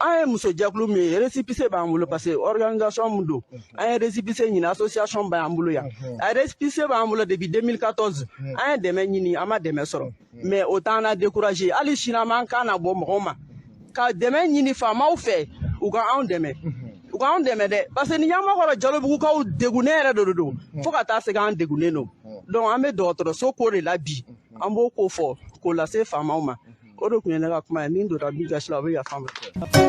An ye musojɛkulu min ye, récépissé b'an bolo, parce que organisation min don, an ye récépissé ɲini, association b'an bolo yan, a récépissé b'an bolo depuis 2014. An ye dɛmɛ ɲini, an ma dɛmɛ sɔrɔ, mais o t'an na décourager. Hali sini an b'an kan na bɔ mɔgɔw ma ka dɛmɛ ɲini faamaw fɛ, u ka anw dɛmɛ, u k'anw dɛmɛ dɛ, parce que ni Ɲamakɔrɔ Jalobugukaw degunnen yɛrɛ de don, fo ka taa se k'an degunnen don. Donc an bɛ dɔgɔtɔrɔso ko de la bi, an b'o ko fɔ k'o lase faamaw ma. O de tun ye ne ka kuma ye. Ni n donna min gasi la, o bɛ yafa n ma.